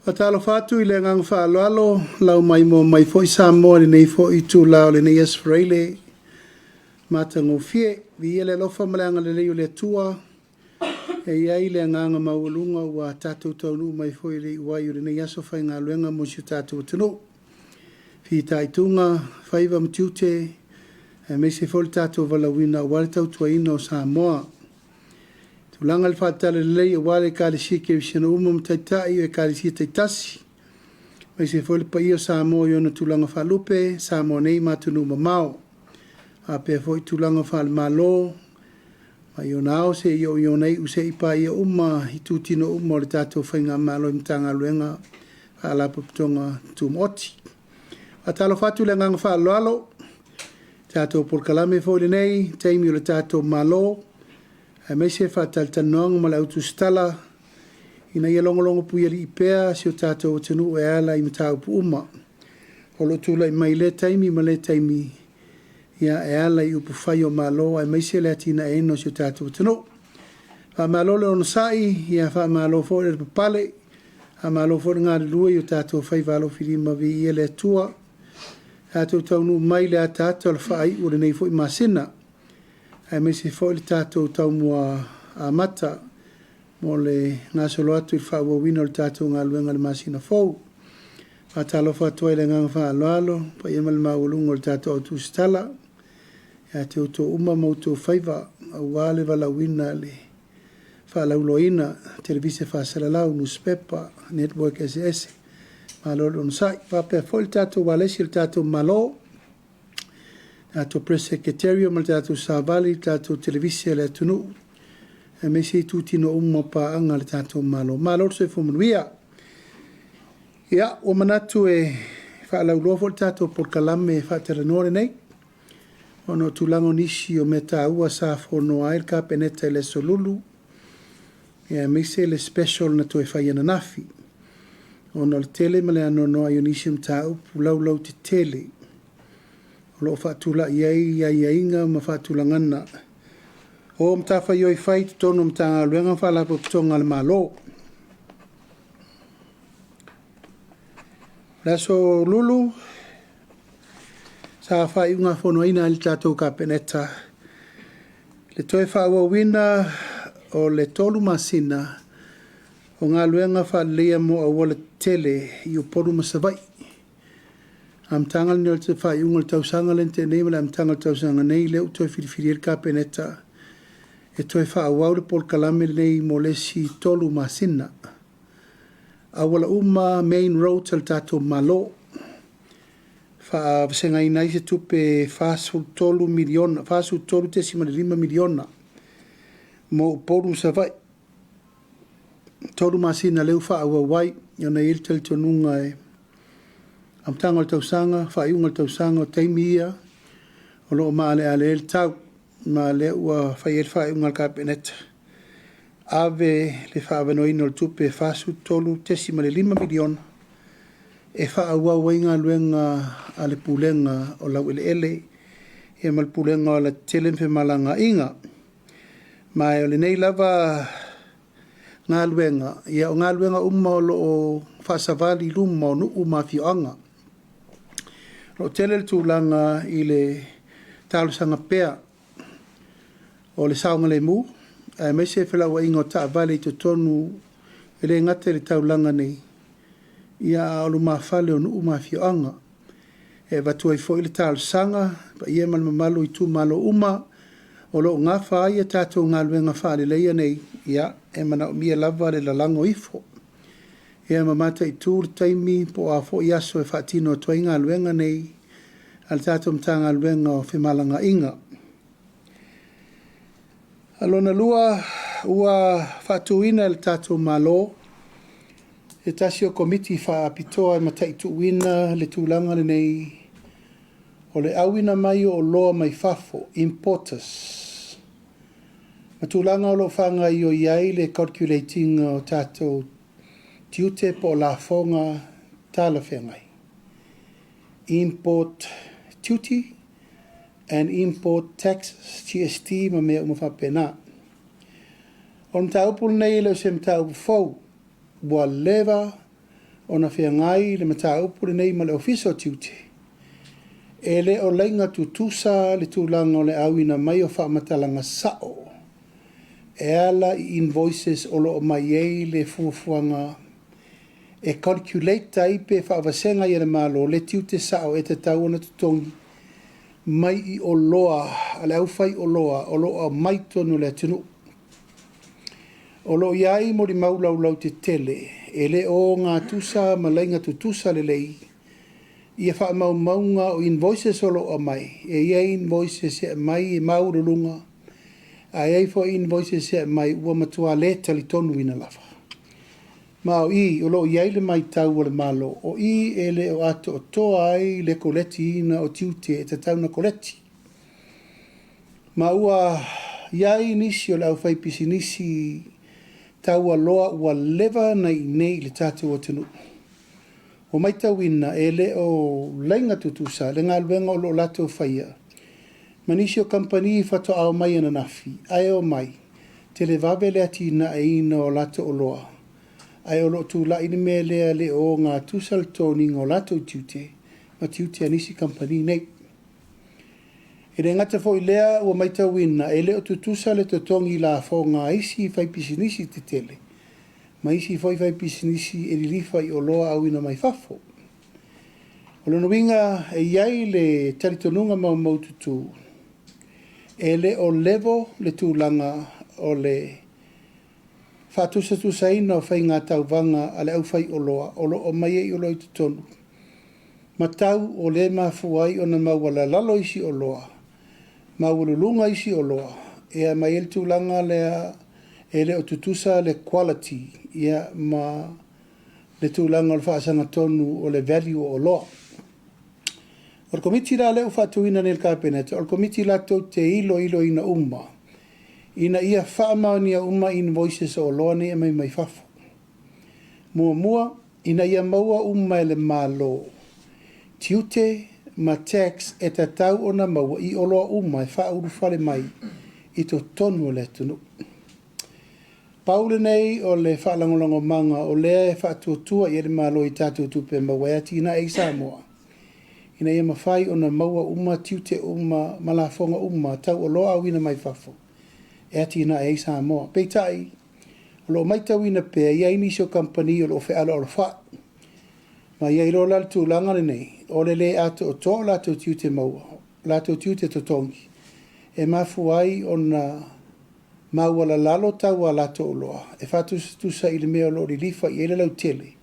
Faatalofa atu i le agaga faaaloalo, lau maimoa mai foi Samoa i lenei foi itula o lenei Aso Faraile matagofie. Viia le alofa ma le agalelei o le Atua e i ai le agaga maualuga ua tatou taunuu mai foi i le iu ai o lenei aso faigaluega mo si o tatou atunuu. Fitaituga faiva ma tiute aemaise foi le tatou valaauina aua le tautuaina o Samoa. Tulaga i le faale-Talalelei aua le Ekalesia Kerisiano uma ma Taitai o Ekalesia taitasi, aemaise foi le paia o Samoa i ona tulaga faalupe, Samoa nei ma atunuu mamao. Faapea foi tulaga faale-Malo mai ona ao seia oo i ona iu seia paia uma itutino uma o le tatou Faigamalo i Matagaluega, Faalapotopotoga Tumaoti. Faatalofa atu i le agaga faaaloalo i tatou polokalame foi lenei taimi o le tatou Malo, aemaise faatalatalanoaga ma le autusitala ina ia logologo puialii pea si o tatou atunuu e ala i mataupu uma o lo o tulai mai i lea taimi ma lea taimi e ala i upufai o Malo aemaise le atinaeina o si o tatou atunuu. Faamalo le onosai, faamalo foi le lavapapale, faamalo foi le galulue i o tatou faiva alofilima. Viia le Atua. Ua tatou taunuu mai i le ataata o le faaiu o lenei foi masina, aemaise foi le tatou taumua amata mo le gasolo atu i le faaauauina o le tatou galuega i le masina fou. Faatalofa atu ai i le agaga faaaloalo i le paia ma le maualuga o le tatou au tusitala ia te outou uma ma outou faiva aua le valaauina i le faalauiloaina, televise faasalalau, nusipepa, network eseese. Malo le onosai. E faapea foi le tatou ualesi a le tatou Malo, tatou Press Secretariat ma le tatou Savali, le tatou Televise a le atunuu, aemaise itutino uma o paaga a le tatou Malo. Malo le soifua manuia. Ia, ua manatu e faalauiloa foi le tatou polokalame faatalanoa lenei, ona o tulaga o nisi o mea taua sa fonoa ai le Kapeneta i le Aso Lulu, aemaise le special na toe fai ananafi, ona o le tele ma le anoanoai o nisi o mataupu laulautetele o lo o faatulai ai aiaiga ma faatulagaga o matafaioi fai i totonu o Matagaluega ma Faalapotopotoga a le Malo. O le Aso Lulu sa faaiugafonoina ai e le tatou Kapeneta le toe faaauauina o le 3 masina o galuega faaleleia mo aualatetele i Upolu ma Savaii. Amataga lenei o le faaiuga o le tausaga lea na tea nei ma le amataga o le tausaga nei, lea ua toe filifili ai le Kapeneta e toe faaauau le polokalame lenei mo le isi 3 masina. Auala uma, main roads a le tatou Malo, faavasegaina ai se tupe e $43 miliona, $43.5 miliona mo Upolu ma Savaii. 3 masina lea ua faaauau ai, ona e i ai le talitonuga e amataga o le tausaga, faaiuga o le tausaga, o taimi ia o lo o maaleale ai le tau, ma o lea ua fai ai le faaiuga a le Kapeneta, ave le faaavanoaina o le tupe e $43.5 miliona e faaauau ai galuega a le Pulega o Laueleele ma le Pulega o Alatetele ma Femalagaaiga. Ma o lenei lava galuega, o galuega uma o lo o faasavali i luma o nuu ma afioaga. O lo o tele le tulaga i le talosaga pea o le saogalemu, aemaise felauaiga o taavale i totonu, e le gata i le taulaga nei, a o lumafale o nuu ma afioaga. E avatu ai foi le talosaga i le paia ma le mamalu o itumalo uma o lo o nafa ai a tatou galuega faaleleia nei, e manaomia lava le lalago ifo ma mataitu le taimi po o a foi aso e faatino atu ai galuega nei a le tatou Matagaluega o Femalagaaiga. Lona lua, ua faatuina e le tatou Malo se tasi o Komiti Faapitoa e mataituina le tulaga lenei o le auina mai o oloa mai fafo, importers, ma tulaga o lo o faagaoioi ai le calculate ina o tatou tiute po o lafoga talafeagai, import duty and import taxes, GST ma mea uma faapena. O le mataupu lenei e le o se mataupu fou, ua leva. ona feagai le mataupu lenei ma le Ofisa o Tiute, e le o laiga tutusa le tulaga o le auina mai o faamatalaga sao e ala i invoices o lo o mai ai le fuafuaga e calculate ai pe faavasega ai e le Malo le tiute sao e tatau ona totogi mai i oloa a le aufaioloa o lo o aumai i totonu o le atunuu. O lo o i ai molimau laulautetele e le o ogatusa ma laiga tutusa lelei ia faamaumauga o invoices o lo o aumai. E i ai invoices e aumai e maualuluga, ae i ai foi invoices e aumai ua matua le talitonuina lava. Ma o i o lo o i ai le matau a le Malo, o i e le o atoatoa ai le koletiina o tiute e tatau ona koleti. Ma ua i ai nisi o le aufaipisinisi taualoa ua leva ona i inei i le tatou atunuu, ua matauina e le o laiga tutusa le galuega o lo o latou faia ma nisi o kamupani faatoa omai ananafi, ae omai televave le atinaeina o latou oloa, ae o lo o tulai le mea lea e le o ogatusa le totogiina o latou tiute ma tiute a nisi kamupani nei. E le gata foi i lea, ua matauina e le o tutusa le totogi lafoga a isi faipisinisi tetele ma isi foi faipisinisi e lilifa i oloa auina mai fafo. O lona uiga e i ai le talitonuga maumaututu e le o level le tulaga o le faatusatusaina o faigatauvaga a le aufaioloa o lo o aumai ai oloa i totonu ma tau o lea e mafua ai ona maualalalo isi oloa, maualuluga isi oloa, e aumai ai le tulaga lea e le o tutusa le quality ma le tulaga o le faasagatonu o le value o oloa. O le Komiti la lea ua faatuina nei e le Kapeneta, o le Komiti latou te iloiloina uma ina ia faamaonia uma invoices o oloa nei e aumai mai fafo. Muamua, ina ia maua uma e le Malo tiute ma tax e tatau ona maua i oloa uma e faaulufale mai i totonu o le atunuu. Pau lenei o le faalagolagomaga o lea e faatuatua i ai le Malo i tatou tupe maua e atinae ai Samoa, ina ia mafai ona maua uma tiute uma ma lafoga uma tau oloa auina mai fafo e atinae ai Samoa. Peitai, o lo o matauina pea e i ai nisi o kamupani o lo o fealoalofai, ma i ai loa la le tulaga lenei o le le atoatoa o latou tiute maua, latou tiute totogi, e mafua ai ona maualalalo tau a latou oloa e faatusatusa i le mea o lo o lilifa i ai le lautele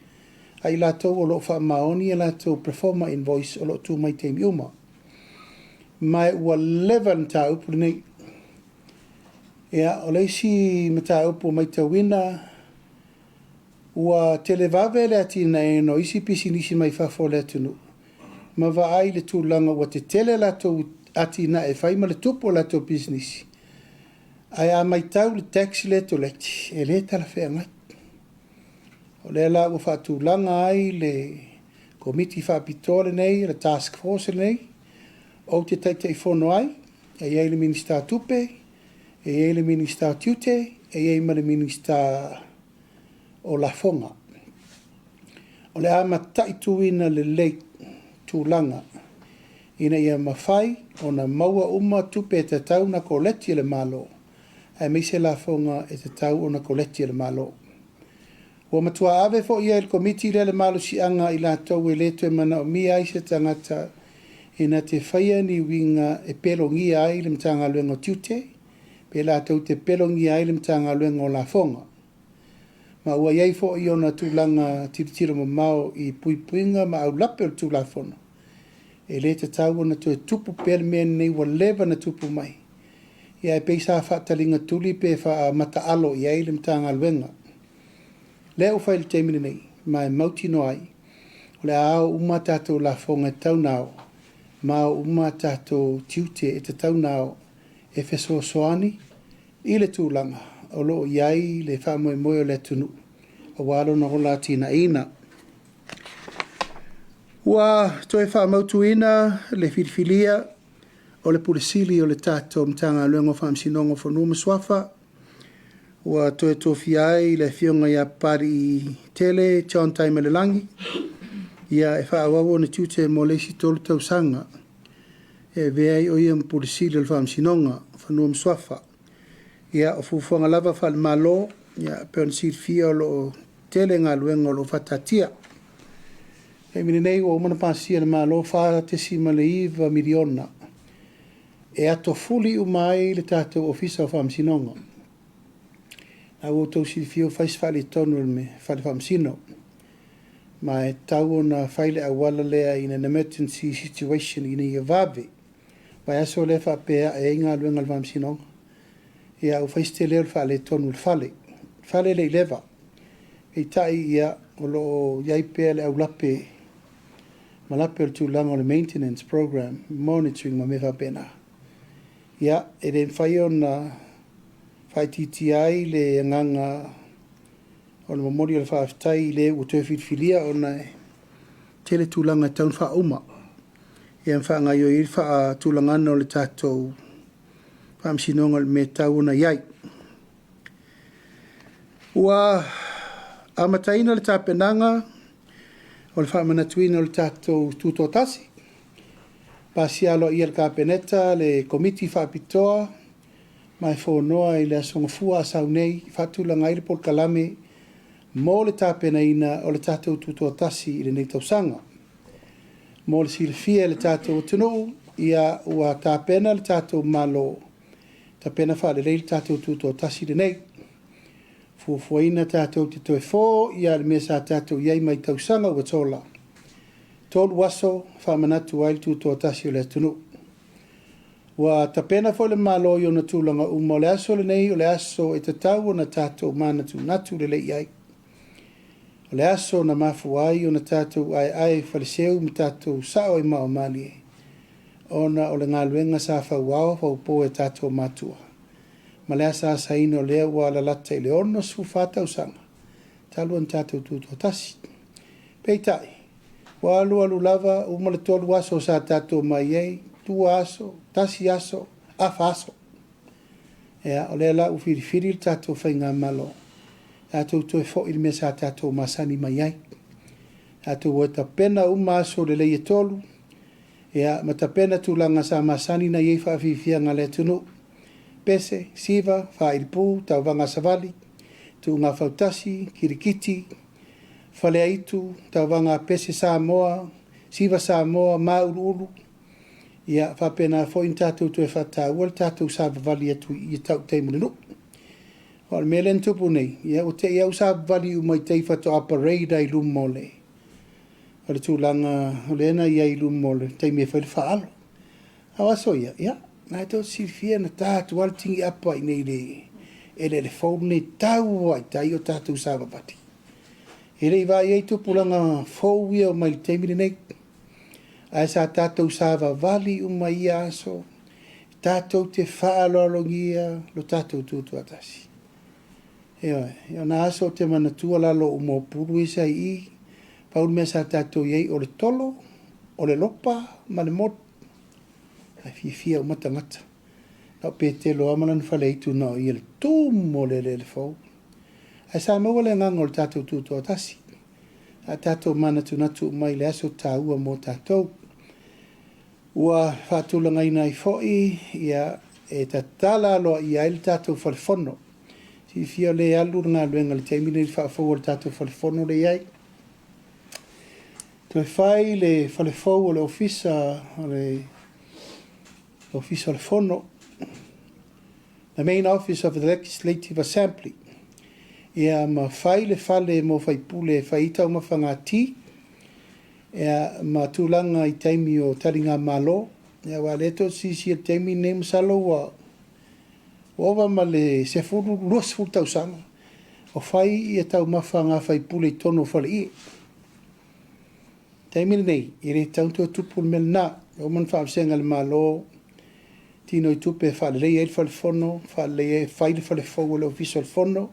a i latou o lo o faamaoni a latou proforma invoice o lo o tu mai i taimi uma. Ma ua leva le mataupu lenei. Ia, o le isi mataupu ua matauina, ua televave le atinaeina o isi pisinisi mai fafo o le atunuu, ma vaai i le tulaga ua tetele latou atinae e fai ma le tupu o latou pisinisi, ae a matau i le tax lea e toleti, e le talafeagai. O lea la ua faatulaga ai le Komiti Faapitoa lenei, le Task Force lenei, ou te Taitaifono ai, e i ai le Minisita o Tupe, e i ai le Minisita o Tiute, e i ai ma le Minisita o Lafoga. O le a mataituina lelei tulaga ina ia mafai ona maua uma tupe e tatau ona koleti e le Malo, aemaise lafoga e tatau ona koleti e le Malo. Ua matua ave foi i ai e le Komiti lea le malosiaga i latou e le toe manaomia ai se tagata ina te faia ni uiga e pelogia ai le Matagaluega o Tiute, pe latou te pelogia ai le Matagaluega o Lafoga. Ma ua i ai foi ona tulaga tilotilo mamao i puipuiga ma aulape o le Tulafono, e le tatau ona toe tupu pea le mea lenei ua leva ona tupu mai, ia ae pei sa faataligatuli pe faamataalo i ai le Matagaluega. Lea ua fai i le taimi lenei, ma e mautinoa ai, o le a ao uma a tatou lafoga e tatau ona ao, ma ao uma a tatou tiute e tatau ona ao e fesoasoani i le tulaga o lo o i ai le faamoemoe o le atunuu aua lona ola atinaeina. Ua toe faamautuina le filifilia o le Pule Sili o le tatou Matagaluega o Faamasinoga o Fanua ma Suafa. Ua toe tofia ai le Afioga ia Papaliitele John Taimalelagi e faaauau ona tiute mo le isi 3 tausaga e avea ai o ia ma Pule Sili o le Faamasinoga o Fanua ma Suafa. Ia, o fuafuaga lava faale-Malo, e pei ona silafia o lo o tele galuega o lo o faataatia. O le taimi lenei ua uma ona pasia e le Malo $4.9 miliona e atofuli uma ai le tatou Ofisa o Faamasinoga. A ua outou silafia ua fai si faaletonu o le Fale Faamasino, ma e tatau ona fai le auala lea in an emergency situation ina ia vave. O le vaiaso lea e faapea e ae ai galuega a le Faamasinoga, ia ua fai si tele o le faaletonu o le fale. O le fale e le i leva, peitai ia, o lo o i ai pea le aulape ma lape o le tulaga o le maintenance program, monitoring ma mea faapena. Ia, e le mafai ona faaitiitia ai le agaga o le momoli o le faafetai i le ua toe filifilia ona e tele tulaga e tatau ona faauma, ia ma faagaoioi ai le faatulagaga o le tatou Faamasinoga i le mea e tatau ona i ai. Ua amataina le tapenaga o le faamanatuina o le tatou Tutoatasi, pasia aloaia e le Kapeneta le Komiti Faapitoa ma e fonoa i le Aso Gafua a sau nei e faatulaga ai le polokalame mo le tapenaina o le tatou Tutoatasi i lenei tausaga. Mo le silafia e le tatou atunuu, ia ua tapena le tatou Malo, tapena faalelei le tatou Tutoatasi lenei. Fuafuaina tatou te toe foia le mea sa tatou i ai mai tausaga ua sola, 3 aso faamanatu ai le Tutoatasi o le atunuu. Ua tapena foi le Malo i ona tulaga uma, o le aso lenei o le aso e tatau ona tatou manatunatu lelei i ai. O le aso na mafua ai ona tatou aeae i faleseu ma tatou sao i maaomalie, ona o le galuega sa fauao faupo e tatou matua, ma le asaasaina o lea ua alalata i le 64 tausaga talu ona tatou tutoatasi. Peitai, ua alu alu lava, uma le 3 aso sa tatou omai ai, 2 aso, 1 aso, afa aso. Ia, o lea la ua filifili le tatou faigamalo, tatou toe foi i le mea sa tatou masani mai ai. Tatou o e tapena uma aso lelei e 3, ia, ma tapena tulaga sa masani na i ai faafiafiaga a le atunuu. Pese, siva, faailipu, tauvaga savali, tuuga fautasi, kirikiti, faleaitu, tauvaga pese Samoa, siva Samoa, mauluulu. Ia, faapena foi ona tatou toe faataua le tatou savavali atu i tautai ma le nuu. O le mea lea na tupu nei, ia ua te i au savavali uma i tai faatoa parade ai i luma o le tulaga o lea na i ai i luma o le taimi e fai le faalo. A o aso ia, ia, na e tou te silafia na ta atu lava le tini apa i nei le eleele fou lenei, tau lava i tai o tatou savavali. E le i vaai ai tupulaga fou ia o mai le taimi lenei. Ae sa tatou savavali uma i ia aso, tatou te faaaloalogia lo tatou tutoatasi. Ioe, o na aso ou te manatua lalo o uma o pulu ia sa i i, pau le mea sa tatou i ai o le tolo, o le lopa ma le moli. Ae fiafia uma tagata. Na o Petelo lava ma lana faleaitu na o ia le tumu o le eleele fou. Ae sa maua le agaga o le tatou tutoatasi. A tatou manatunatu uma i le aso taua mo tatou. Ua faatulagaina ai foi ia, e tatala aloaia ai le tatou falefono. Silafia o lea e alu le galuega i le taimi lenei i le faafou o le tatou falefono lea e i ai. Toe fai le falefou o le Ofisa o le Ofisa o le Fono, the main office of the Legislative Assembly. Ia, ma fai le fale mo faipule e fai ai taumafaga ti, ia, ma tulaga i taimi o taligamalo. Ia, aua o lea tou te silasila i le taimi lenei, masalo ua ova ma le 10, 20 tausaga o fai ia taumafa a faipule i totonu o faleie. Taimi lenei, e le tatau ona toe tupu le mea lena. Ua uma ona faavasega e le Malo tino i tupe e faaleleia ai le falefono, faaleleia ai, fai le falefou o le Ofisa o le Fono,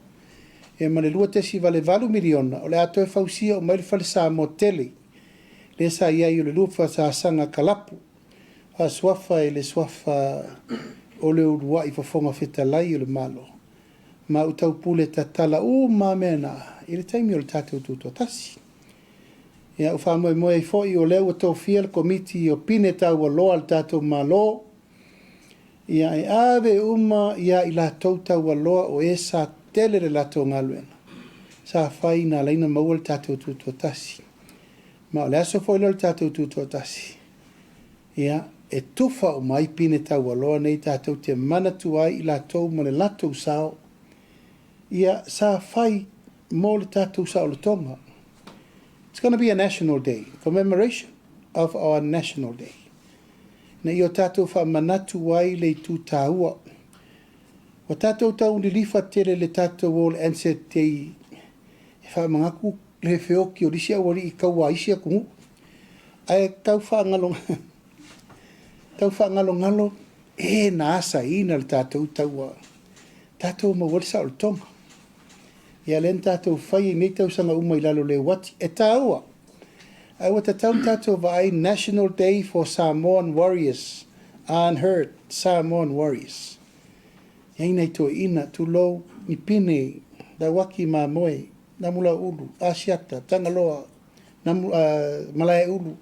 ia ma le $2.8 miliona, o le a toe fausia uma ai le fale Samoa tele, lea sa i ai o le lua sasaga kalapu, faasuafa i le suafa o le uluai fofoga fetalai o le Malo. Ma ua taupule tatala uma lava mea na i le taimi o le tatou tutoatasi. Ia, ua faamoemoe ai foi o lea ua tofia le Komiti o Pine Taualoa a le tatou Malo, ia e ave uma ia i latou taualoa o e sa tele le latou galuega sa fai na ala ai ona maua le tatou tutoatasi. Ma o le aso foi lea o le tatou tutoatasi, ia, e tufa uma ai pine taualoa nei tatou te manatua ai i latou ma le latou sao, ia, sa fai mo le tatou saolotoga. It's gonna be a national day, commemoration of our national day. Ina ia o tatou faamanatu ai le itu taua. Ua tatou tau lilifa tele i le tatou o le Anzac Day e faamanatu le feoti o le isi aualii taua a isi atunuu. Ae tau faagalo, tau faagalogalo e na asaina le tatou taua, tatou maua ai le saolotoga. Ia lea na tatou fai i nei tausaga uma i lalo o le uati. E taua, ae ua tatau ona tatou vaai National Day for Samoan Warriors, Unheard Samoan Warriors. E i ai nai toeaiina, tulou, ni pine, lauaki mamoe, namulauulu, Asiata, Tagaloa, Namu, Malaeulu,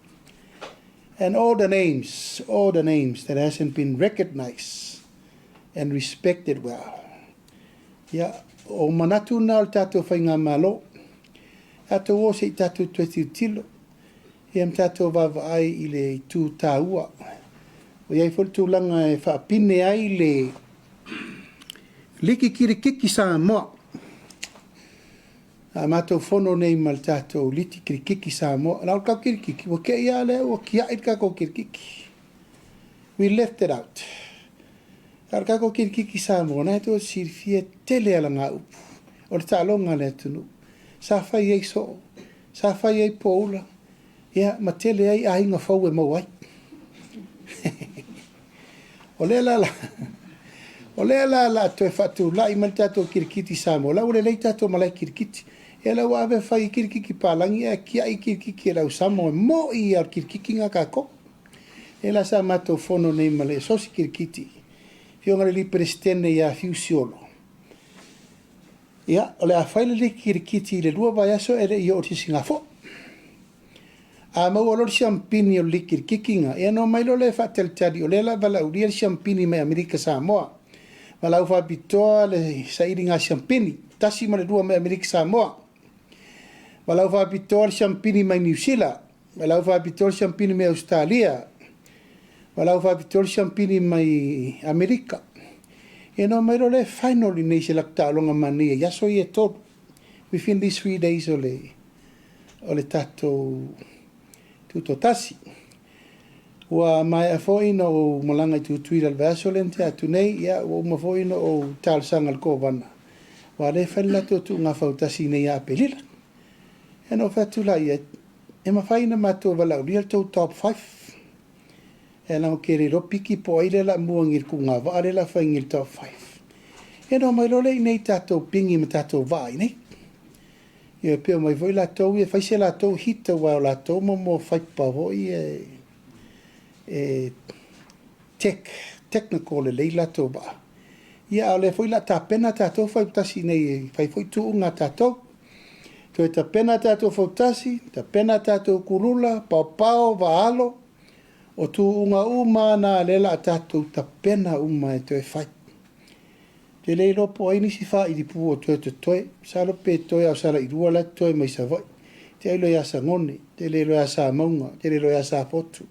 and all the names, all the names that hasn't been recognized and respected well. Ia, o manatu na o le tatou faigamalo. Tatou o se i tatou toe tilotilo, ia ma tatou vaavaai i le itu taua. Ua i ai foi le tulaga e faapine ai le Liki Kirikiki Samoa. A matou fono nei ma le tatou Liki Kirikiki Samoa. La o le tatou kirikiki, ua te i lava lea ua tiai le tatou kirikiki. We left it out. A o le tatou kirikiki Samoa, na e tou te silafia e tele alagaupu o le taaloga a le atunuu. Sa fai ai soo, sa fai ai poula, ia ma tele ai aiga fou e maua ai. O lea la, o lea la la toe faatulai mai le tatou kirikiti Samoa, la ua lelei tatou malae kirikiti. Ia la ua ave fai i kirikiki palagi ae tiai kirikiki e le au Samoa, e mo'i ia o le kirikiki na tatou. Ia la sa matou fono nei ma le Asosi Kirikiti, Afioga i le Alii Peresetene ia Fiu Siolo. Ia, o le a fai le liki kirikiti i le 2 vaiaso e le i oo i le sisigafo. A maua loa le siampini o le liki kirikiki na, ia ona omai loa lea e faatalitali, o lea o le a valaaulia le siampini mai Amerika Samoa. Valaau faapitoa le sailiga siampini, 1 ma le 2 mai Amerika Samoa. Valaau faapitoa le siampini mai Niu Sila. Valaau faapitoa le siampini mai Ausetalia. Valaau faapitoa le siampini mai Amerika. Ia ona omai loa lea e final i nei se latou taaloga manaia i aso ia e 3. Within these 3 days o le, o le tatou tutoatasi. Ua maea foi ona ou malaga i Tutuila i le vaiaso lea na tea atu nei, ia ua uma foi ona ou talosaga i le Kovana, aua o lea e fai le latou tuuga fautasi nei ia Aperila. Ia ona ou fai atu lea, e mafai ona matou valaaulia le tou top 5. E leaga ou te le iloa piki po o ai lea o le a mua nei i le tuuga vaa lea o le a fai nei i le top 5. Ia ona omai loa lea i inei i tatou pigi ma tatou vaa i inei. Ia e pei omai foi latou ia e fai se latou hit aua o latou mo mo faipa foi ia e tech, technical lelei latou vaa. Ia a o lea foi o le a tapena tatou fautasi i inei e fai foi tuuga a tatou. Toe tapena tatou fautasi, tapena tatou kulula, paopao, vaalo, o tuuga uma na lea o le a tatou tapena uma e toe fai. Ou te le iloa po o ai nisi faailipu o toe totoe. Masalo pe toe lava o Salailua la e totoe mai Savaii. Te ailoa ia Sagone, te le iloa ia Samauga, te le iloa ia Safotu.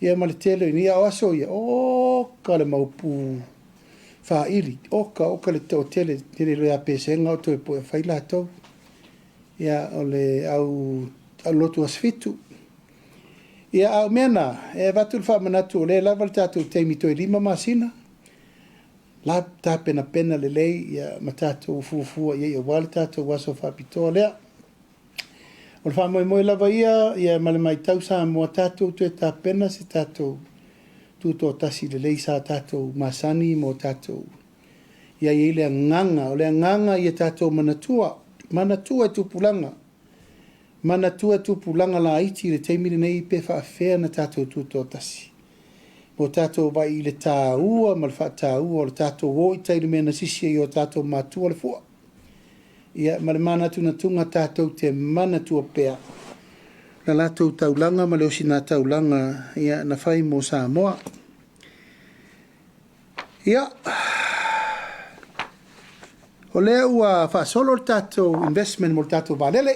Ia ma le tele o nei, a o aso ia, oka le mau pu faaili, oka, oka le toatele, te le iloa ia Pesega o toe poe fai latou. Ia, o le au, au lotu aso 7. Ia, a o mea na, e avatu le faamanatu o lea e lava le tatou taimi toe 5 masina, la tapenapena lelei ia ma tatou fuafua i ai aua le tatou aso faapitoa lea. O le faamoemoe lava ia, ia ma le matau Samoa, tatou toe tapena se tatou tutoatasi lelei sa tatou masani mo tatou ia i ai le agaga, o le agaga ia tatou manatua, manatua e tupulaga, manatua e tupulaga laiti i le taimi lenei pe faafefea na tatou tutoatasi. Mo tatou vaai i le taua ma le faataua o le tatou o i tai i le mea na sisi ai o tatou matua le fua. Ia, ma le manatunatuga tatou te manatua pea la latou taulaga ma le osinā taulaga, ia, na fai mo Samoa. Ia, o lea ua faasolo le tatou investment mo le tatou vaalele.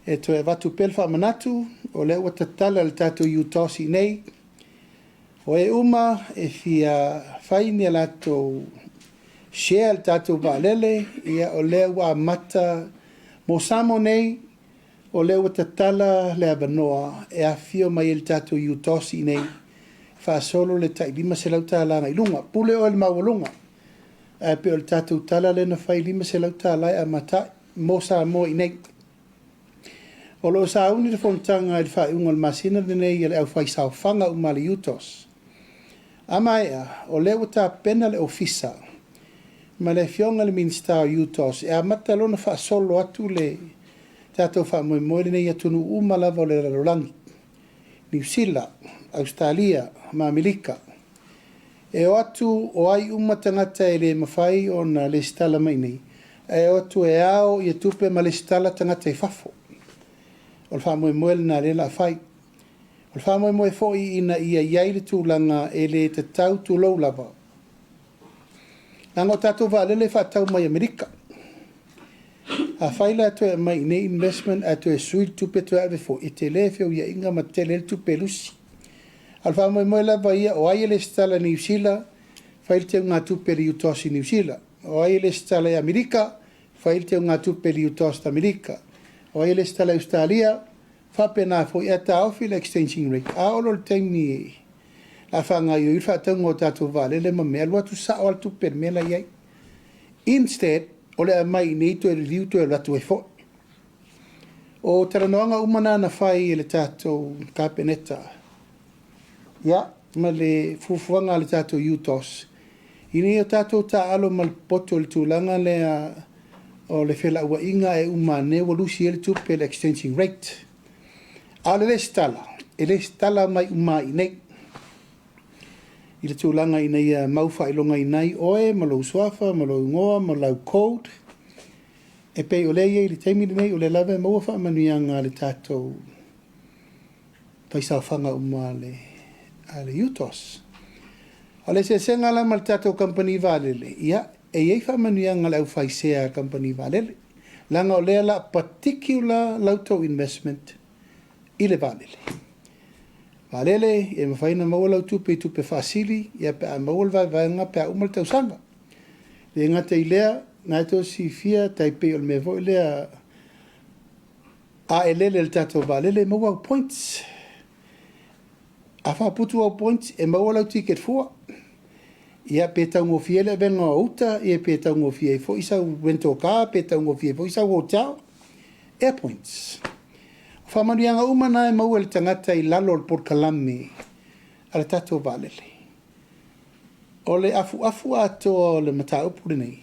E toe avatu pea le faamanatu, o lea ua tatala le tatou UTOS i nei. O e uma e fia fai ni a latou share le tatou vaalele, ia o lea ua amata mo Samoa nei, o lea ua tatala le avanoa e afifio mai ai le tatou UTOS i nei, faasolo le tai $500 agai luga. Pule oe i le maualuga. Ae pei o le tatou tala lea na fai $500 e amata ai mo Samoa i nei. O lo o sauni le fonotaga i le faaiuga o le masina lenei a le aufaisaofaga uma a le UTOS. A maea, o lea ua tapena le ofisa ma le afioga i le Minisita o UTOS e amata lona faasolo atu le tatou faamoemoe lenei i atunuu uma lava o le lalolagi, Niu Sila, Ausetalia ma Amerika. E o atu o ai uma tagata e le mafai ona lesitala mai nei, ae o atu e ao ia tupe ma lesitala tagata i fafo. O le faamoemoe lena lea la fai. O le faamoemoe foi ina ia i ai le tulaga e le tatau tulou lava. Leaga o tatou vaalele e faatau mai Amerika. Afai la toe aumai i nei investment ae toe sui le tupe toe ave foi, e tele feuiaiga ma tele le tupe e lusi. A o le faamoemoe lava ia, o ai e lesitala i Niu Sila, fai le teugatupe i le UTOS i Niu Sila. O ai e lesitala i Amerika, fai le teugatupe i le UTOS i Amerika. O ai e lesitala i Ausetalia, faapena foi, ae taofi le exchanging rate. A oo loa i le taimi a faagaoioi le faatauga o tatou vaalele ma mea, alu atu sao lava le tupe i le mea la e i ai. Instead, o le aumai i nei toe liliu toe alu atu ai foi. O talanoaga uma na na fai e le tatou Kapeneta, ia, ma le fuafuaga a le tatou UTOS, ina ia tatou taaalo ma le popoto i le tulaga lea o le felauaiga e uma ane ua lusi ai le tupe i le exchanging rate. A o le lesitala, e lesitala mai uma i nei i le tulaga ina ia mau faailogaina ai oe ma lou suafa ma lou igoa ma lau code. E pei o lea e i ai i le taimi lenei, o lea lava e maua faamanuiaga a le tatou faisaofaga uma a le UTOS. O le eseesega la ma le tatou kamupani vaalele, ia, e i ai faamanuiaga a le aufaisea a kamupani vaalele, leaga o lea la particular la outou investment i le vaalele. Vaalele, e mafai ona maua lau tupe i tupe faasili, ia pe a maua le vaevaega pe a uma le tausaga. Le gata i lea, na e tou silafia, tai pei o le mea foi lea, a e lele i le tatou vaalele e maua au points. A faaputu au points, e maua lau ticket fua. Ia, pe taugofie le avega o uta, ia pe taugofie ai foi sau rental car, pe taugofie ai foi sau hotel. Air points. O faamanuiaga uma na e maua e le tagata i lalo o le polokalame a le tatou vaalele. O le afuafu atoa o le mataupu lenei,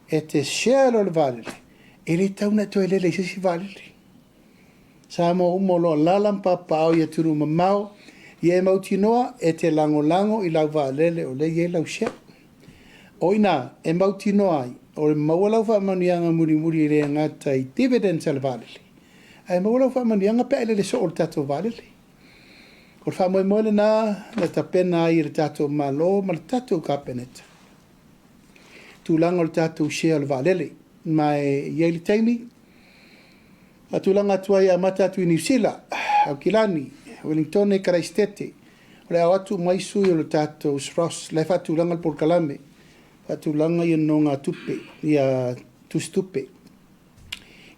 e te share loa le vaalele, e le tau na toe lele i se isi vaalele. Samoa uma o lo o alaala ma papaaao i atunuu mamao, ia e mautinoa e te lagolago i lau vaalele o lea e i ai lau share. O i ina e mautinoa ai, o le maua lau faamanuiaga mulimuli e le gata i dividends a le vaalele, ae maua lau faamanuiaga pe a e lele soo i le tatou vaalele. O le faamoemoe lena na tapena ai e le tatou Malo ma le tatou Kapeneta tulaga o le tatou share o le vaalele. Ma e i ai le taimi, faatulaga atu ai e amata atu i Niu Sila, Aukilani, Wellingtone, Karaisitete, o le a o atu uma ai sui o le tatou SROS, la e faatulaga le polokalame, faatulaga ia nonogatupe, ia tusitupe,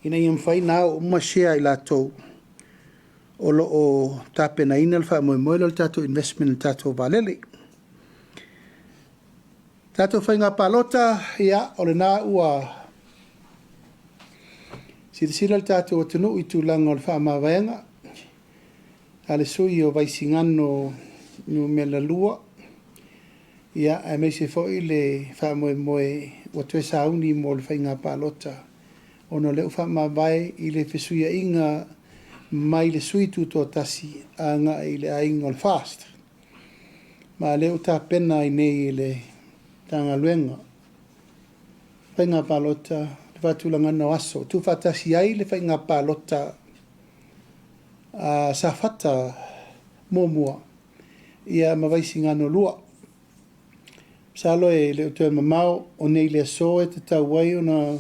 ina ia mafai ona ao uma share i latou o lo o tapenaina le faamoemoe lea o le tatou investment i le tatou vaalele. Tatou faiga palota, ia, o lena ua silasila le tatou atunuu i tulaga o le faamavaega a le sui o Vaisigano Nu.2, ia, aemaise foi le faamoemoe ua toe sauni mo le faiga palota, ona o lea ua faamavae i le fesuiaiga mai le sui tutoatasi agai i le aiga o le FAST. Ma lea ua tapena ai nei e le Matagaluega Faiga Palota le faatulagaga o aso tuufaatasi ai le faiga palota a Safata 1 ia ma Vaisigano 2. Masalo e le o toe mamao o nei le aso e tatau ai ona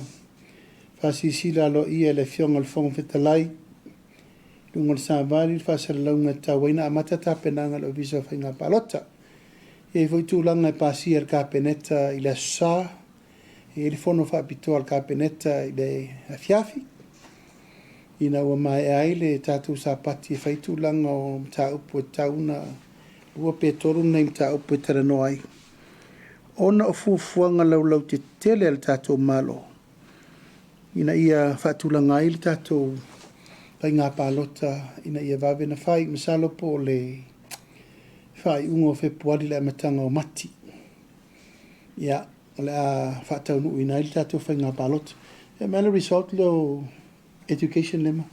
faasilasila aloaia e le Afioga i le Fofoga Fetalai i luga o le savali le faasalalauga e tatau ai ona amata tapenaga a le Ofisa o Faiga Palota. E i ai foi tulaga e pasia e le Kapeneta i le Aso Sa, e i ai le fono faapitoa a le Kapeneta i le afiafi, ina ua maea ai le tatou Sapati e fai tulaga o mataupu e tatau ona 2 pe 3 nai mataupu e talanoa ai, ona o fuafuaga laulautetele a le tatou Malo ina ia faatulaga ai le tatou faiga palota ina ia vave ona fai. Masalo po o le faaiuga o Fepuari le amataga o Mati, ia, o le a faataunuuina ai le tatou faiga palota. E aumai le result lea o education lea ma.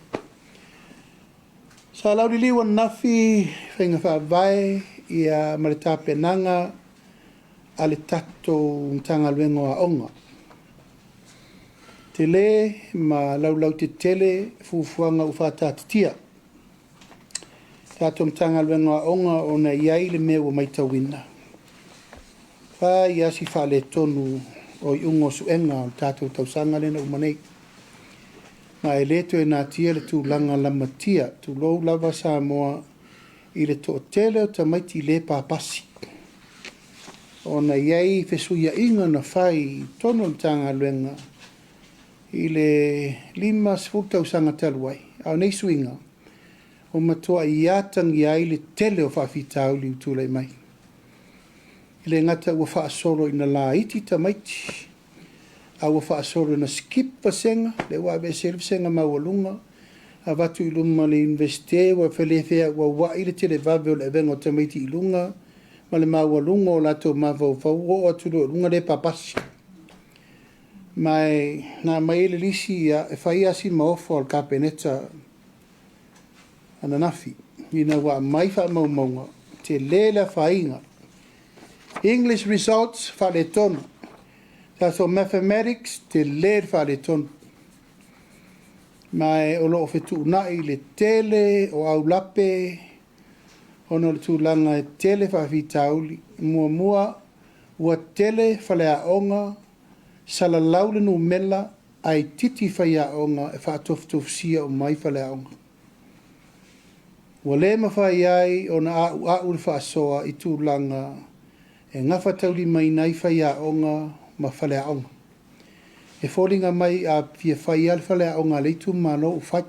Sa lauliliu ananafi faiga faavae ia ma le tapenaga a le tatou Matagaluega o Aoga. Tele ma laulautetele fuafuaga ua faataatitia. Tatou Matagaluega o Aoga ona e i ai le mea ua matauina, fai lava si faaletonu o iuga o suega o le tatou tausaga lea na uma nei. Ma e le toe natia le tulaga lamatia, tulou lava Samoa, i le toatele o tamaiti le papasi, ona e i ai fesuiaiga na fai i totonu o le Matagaluega i le 50 tausaga talu ai, a o nei suiga, ua matuai atagia ai le tele o faafitauli ua tulai mai. E le gata ua faasolo ina laiti tamaiti, a ua faasolo ina skip vasega, lea ua aveese ai le vasega maualuga, avatu i luma o le Iunivesite, ua le feauauai le televave o le avega o tamaiti i luga ma le maualuga o latou mafaufau, ua oo atu loa i luga le papasi. Ma e na aumai ai le lisi, ia, e fai lava si maofa o le Kapeneta ananafi, ina ua aumai faamaumauga, tele le afaina. English results, faaletonu. Tatou mathematics, tele le faaletonu. Ma e o lo o fetuunai le tele o aulape ona o le tulaga e tele faafitauli. Muamua, ua tele faleaoga, salalau le numera ae itiiti faiaoga e faatofutofusia uma ai faleaoga. Ua le mafai ai ona auau le faasoa i tulaga e gafataulimaina ai faiaoga ma faleaoga. E foliga mai a fia fai lava le faleaoga a le itumalo ua fai.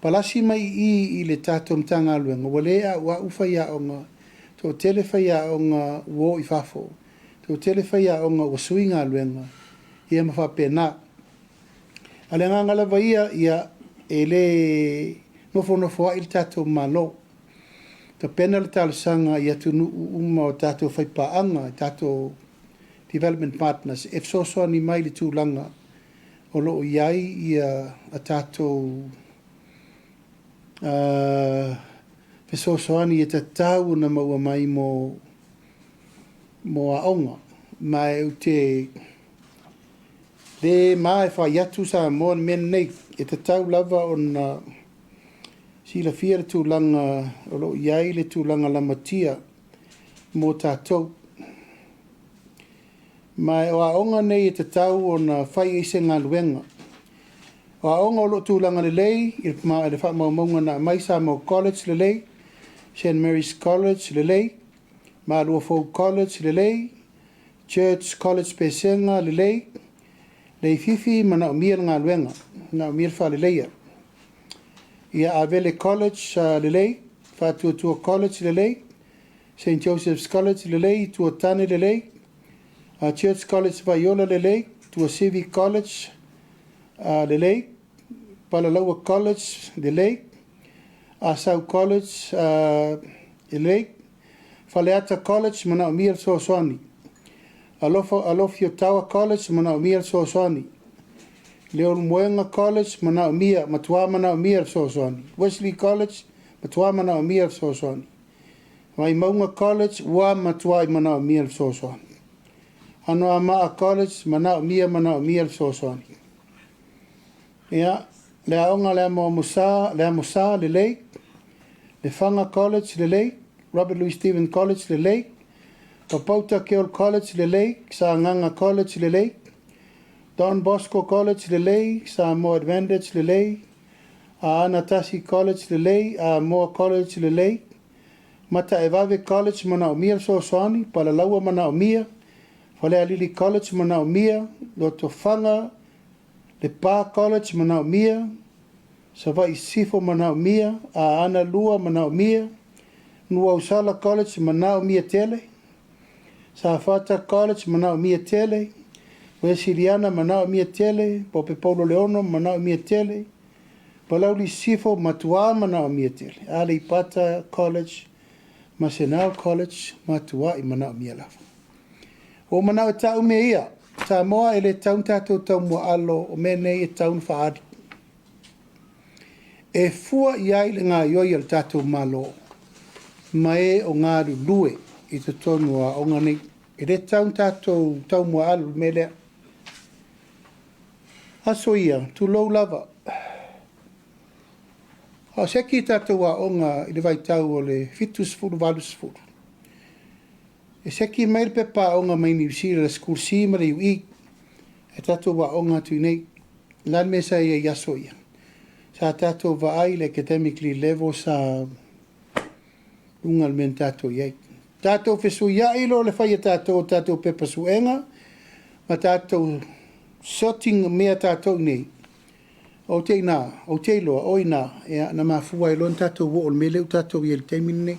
Palasi mai i i i le tatou Matagaluega, ua le auau faiaoga, toatele faiaoga ua o i fafo, toatele faiaoga ua sui galuega, ia ma faapena. A o le agaga lava ia, ia e le nofonofo ai le tatou Malo. Tapena le talosaga i atunuu uma o tatou faipaaga, tatou development partners, e fesoasoani mai i le tulaga o lo o i ai ia a tatou fesoasoani e tatau ona maua mai mo aoga. Ma ou te le ma e fai atu Samoa le mea lenei, e tatau lava ona silafia le tulaga o lo o i ai le tulaga lamatia mo tatou. Ma o aoga nei e tatau ona fai ai se galuega. O aoga o lo o tulaga lelei i le faamaumauga na aumai, Samoa College lelei, St. Mary's College lelei, Maluafou College lelei, Church College Pesega lelei, Leififi manaomia le galuega, manaomia le faaleleia. Ia Avele College lelei, Faatuatua College lelei, St. Joseph's College lelei, Tuatane lelei, Church College Vaiola lelei, Tuasivi College lelei, Palalaua College lelei, Asau College lelei, Faleata College manaomia le fesoasoani, Alofiotaua College manaomia le fesoasoani, Leulumoega College, manaomia, matua manaomia le fesoasoani. Wesley College, matua manaomia le fesoasoani. Vaimauga College, ua matuai manaomia le fesoasoani. Anoamaa College, manaomia, manaomia le fesoasoani. Ia, le aoga le Amoamosa, le Amosa, lelei. Lefaga College, lelei. Robert Louis Stevens College, lelei. Papauta Keol College, lelei. Sagaga College, lelei. Don Bosco College, lelei. Samoa Advantage, lelei. Aana Tasi College, lelei. Amoa College, lelei. Mataevave College, manaomia le fesoasoani. Palalaua, manaomia. Falealili College, manaomia. Lotofaga, Lepa College, manaomia. Savaii Sisifo, manaomia. Aana 2, manaomia. Nuuausala College, manaomia tele. Safata College, manaomia tele. Uesiliana, manaomia tele. Pope Paulo Leono, manaomia tele. Palauli Sisifo, matua manaomia tele. Aleipata College ma Senal College, matuai manaomia lava. Ua ou manao e ta'u mea ia, Samoa e le tatau ona tatou taumuaalo o mea nei e tatau ona faaali. E fua i ai le gaoioi a le tatou Malo ma e o galulue i totonu o aoga nei. E le tatau ona tatou taumuaalo i le mea lea. Aso ia, tulou lava, a o seki tatou aoga i le vaitau o le 70, 80, e seki mai le pepa aoga mai Niu Sila, le School C ma le UE, ae tatou aoga atu i inei. O le a le mea sa i ai i aso ia? Sa tatou vaai i le academically level sa luga o le mea na tatou i ai. Tatou fesuiai loa le fai a tatou o tatou pepa suega ma tatou sorting mea tatou i nei. Ou te ina, ou te iloa, o ina, ia, na mafua ai loa ona tatou oo i le mea lea ua tatou i ai i le taimi lenei.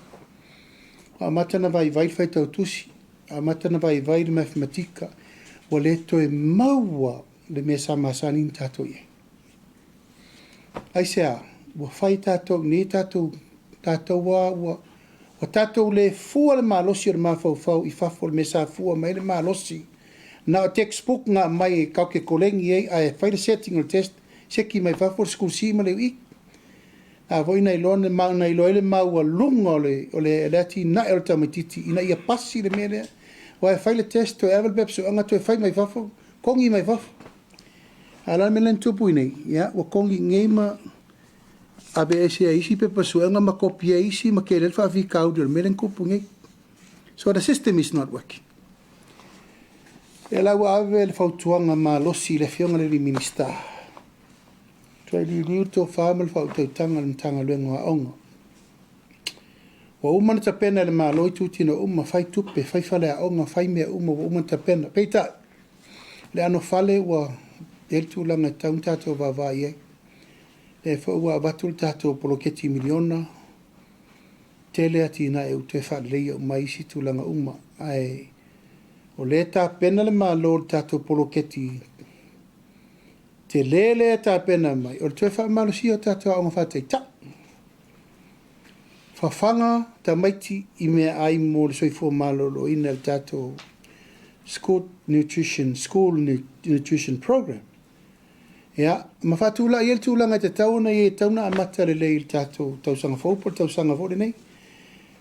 Ua amata ona vaivai le faitau tusi, amata ona vaivai le mathematika, ua le toe maua le mea sa masani ona tatou i ai. Aisea? Ua fai tatou i nei tatou, tatou lava ua, ua tatou le fua le malosi o le mafaufau i fafo i le mea sa fua mai ai le malosi. Na o textbook na aumai e tatou te koleni ai ae fai le setting o le test, seki mai fafo le School C ma le UE. A foi na iloa na iloa ai le maualuga o le, o le, le atinae o le tamaitiiti ina ia pasi le mea lea. Aua e fai le test, toe ave le pepa suesuega toe fai mai fafo, kogi mai fafo. A o le a le mea lea na tupu i inei? Ia, ua kogi i inei ma aveese ai isi pepa suega ma kopi ai isi ma tele ai le faafitauli o le mea lea na tupu nei. So the system is not working. Lea la ua ave le fautuaga malosi i le Afioga i le Minisita, toe liuliu le tofa ma le faautautaga a le Matagaluega o Aoga. Ua uma ona tapena e le Malo itutino uma, fai tupe, fai faleaoga, fai mea uma ua uma ona tapena. Peitai, le anofale ua i ai le tulaga e tatau ona tatou vaavaai i ai. Lea foi ua avatu le tatou poloketi miliona, tele atinae ua toe faaleleia uma ai isi tulaga uma. Ae o lea e tapena le Malo i le tatou poloketi tele lea e tapena mai, o le toe faamalosia o tatou aoga faataitai. Fafaga tamaiti i meaai mo le soifua maloloina i le tatou School Nutrition, School Nutrition Program. Ia, ma faatulai ai le tulaga e tatau ona i ai, e tatau ona amata lelei i le tatou tausaga fou po o le tausaga foi lenei.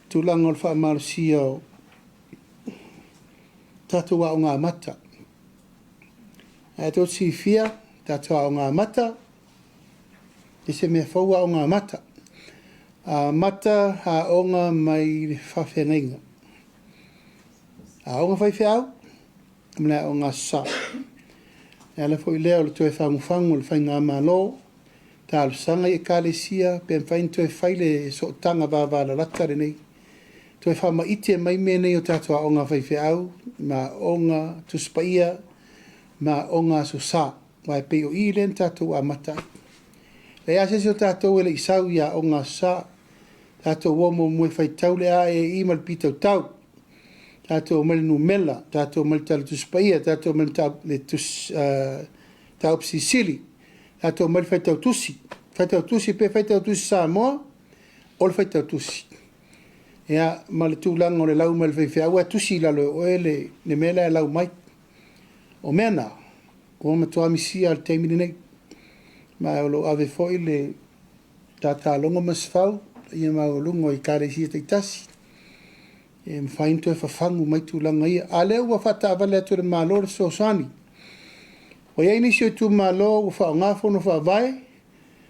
Tulaga o le faamalosia o tatou aoga amata. Ae tou te silafia, tatou aoga amata, e se mea fou aoga amata. Amata aoga mai le faafeagaiga. Aoga faifeau ma le aoga Aso Sa. E ala foi lea o le toe fagufagu o le faigamalo, talosaga i Ekalesia pe mafai ona toe fai le sootaga vavalalata lenei, toe faamaite mai mea nei o tatou aoga faifeau ma aoga Tusi Paia ma aoga Aso Sa, aua e pei o i lea na tatou amata ai. E leai lava se isi o tatou e le i sau i aoga Aso Sa. Tatou o muamua e faitau le A, E, I ma le P tautau. Tatou omai i le numera, tatou omai i le Tala Tusi Paia, tatou omai i le Tusi Mataupu Silisili, tatou omai i le faitau tusi. Faitau tusi pe faitau tusi Samoa, o le faitau tusi. Ia, ma le tulaga o le lau mai o le faifeau ae tusi i lalo e oe le mea la e lau mai. O mea na, ua matua misia lava i le taimi lenei. Ma o lo o ave foi le tataloga ma se fau i le paia maualuga o Ekalesia taitasi e mafai ona toe fafagu mai tulaga ia. A o lea ua faataavale atu e le Malo le fesoasoani. Ua i ai nisi o itumalo ua faaaoga fono faavae,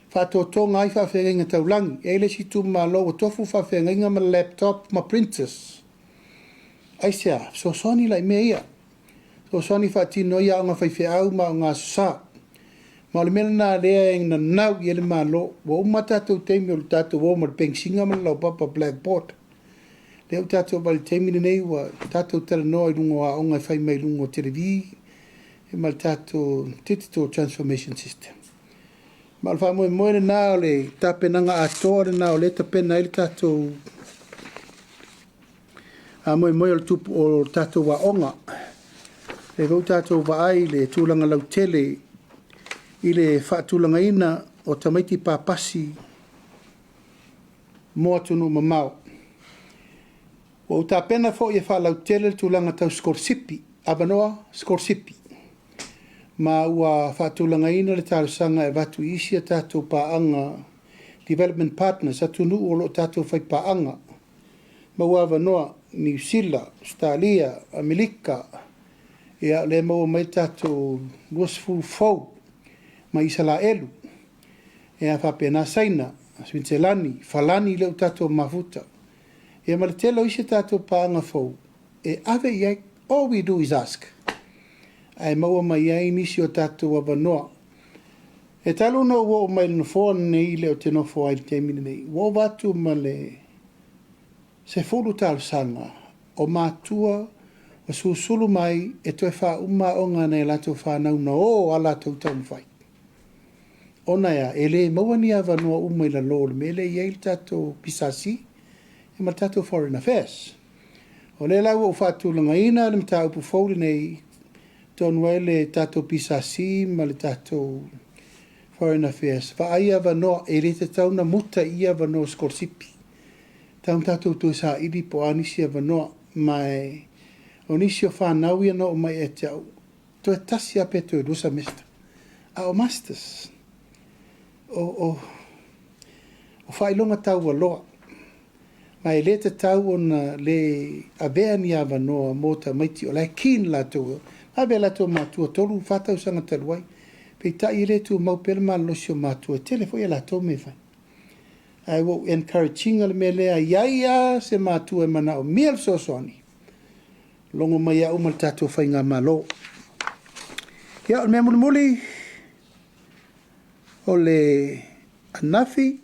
faatotoga ai faafeagaiga taulagi. E i ai le isi itumalo ua tofu faafeagaiga ma laptop ma printers. Aisea? Fesoasoani la i mea ia. Fesoasoani e faatino ai aoga a faifeau ma aoga Aso Sa. Ma o le mea lena o lea e nanau i ai le Malo. Ua uma a tatou taimi o le tatou o ma le pegisina ma le laupapa blackboard. Lea ua tatou vaai i le taimi lenei ua tatou talanoa i luga o aoga e fai mai luga o televi ma le tatou digital transformation system. Ma o le faamoemoe lena o le tapenaga atoa lena o lea e tapena ai le tatou faamoemoe o le tupu o le tatou aoga. Lea foi ua tatou vaai i le tulaga lautele i le faatulagaina o tamaiti papasi mo atunuu mamao. Ua ou tapena foi e faalautele le tulaga tau sikolasipi, avanoa sikolasipi, ma ua faatulagaina le talosaga e avatu i isi a tatou paaga, development partners, atunuu o lo o tatou faipaaga, maua avanoa, Niu Sila, Ausetalia, Amerika, ia o lea e maua mai le tatou 20 fou mai Isalaelu, ia faapena Saina, Suitiselani, Falani lea ua tatou mafuta, ia ma le tele o isi tatou paaga fou e ave i ai. All we do is ask. Ae maua mai ai nisi o tatou avanoa. E talu ona ou oo mai i le nofoa lenei lea ou te nofo ai i le taimi lenei, ua ova atu ma le 10 talosaga o matua ua susulu mai e toe faauma aoga a nai a latou fanau na o lava latou taumafai. Ona e a? E le maua ni avanoa uma i lalo o le mea lea e i ai le tatou PSC ma le tatou Foreign Affairs. O lea la ua ou faatulagaina le mataupu fou lenei, tonu ai le tatou PSC ma le tatou Foreign Affairs, vaai avanoa, e le tatau ona muta i ia avanoa sikolasipi. Tatau ona tatou toe saili po o a nisi avanoa. Ma o nisi o fanau ia na oo mai ia te au, toe tasi lava pe toe 2 semester, a o masters, o faailoga taualoa. Ma e le tatau ona le avea ni avanoa mo tamaiti o la e keen latou, na ave e latou matua 3, 4 tausaga talu ai. Peitai e le tumau pea le malolosi o matua, e tele foi a latou mea e fai. Ae ua ou encourage ina le mea lea, i ai lava se matua e manaomia le fesoasoani, logo mai au ma le tatou faigamalo. Ia, o le mea mulimuli, o le anafi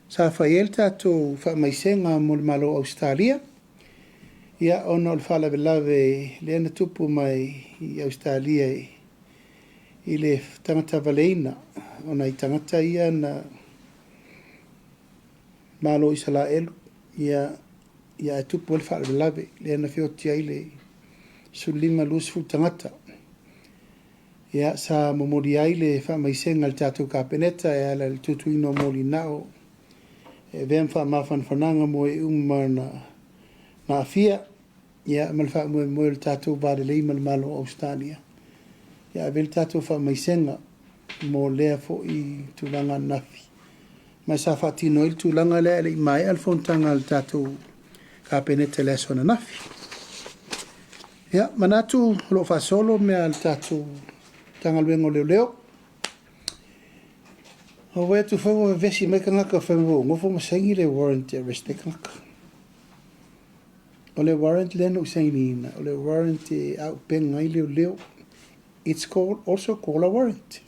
sa fai ai le tatou faamaisega mo le Malo o Ausetalia, ia, ona o le faalavelave lea na tupu mai i Ausetalia i le tagata valeina o nai tagata ia na Malo o Isalaelu, ia ae tupu ai le faalavelave lea na feoti ai le 15, 20 tagata. Ia, sa momoli ai le faamaisega a le tatou Kapeneta e ala i le tuutuuina o molinao e avea ma faamafanafanaga mo e uma na aafia, ia, ma le faamoemoe o le tatou va lelei ma le Malo o Ausetalia. Ia, ave le tatou faamaisega mo lea foi tulaga ananafi. Ma sa faatino ai le tulaga lea e le i maea le fonotaga a le tatou Kapeneta i le aso ananafi. Ia, manatu o lo o faasolo mea a le tatou Matagaluega o Leoleo. O vaai atu foi ua vevesi mai tagata fai mai ua ou nofo ma saini le warrant e arrest ai tagata. O le warrant lea na ou sainiina, o le warrant e aupega ai leoleo. It's called, also called a warrant.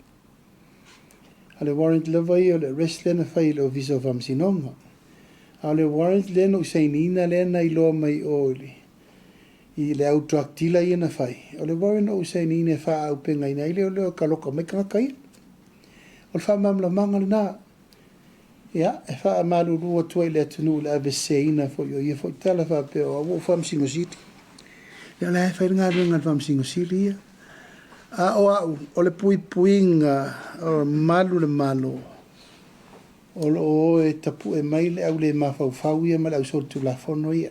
A o le warrant lava ia o le arrest lea na fai e le Ofisa o Faamasinoga. A o le warrant lea na ou sainiina lea na iloa mai o i le au drug dealer ia na fai, o le warrant na ou sainiina e faaaupegaina ai leoleo e kaloka mai tagata ia. O le faamalamalamaga lena. Ia, e faamalulu atu ai i le atunuu i le aveseseina foi o ia foi tala faapea o au ua ou Faamasino Sili. Ia o la e fai le galuega a le Faamasino Sili ia. A o au, o le puipuiga o malu le Malo, o lo o o e tapue mai le au le mafaufau ia ma le au solitulafono ia.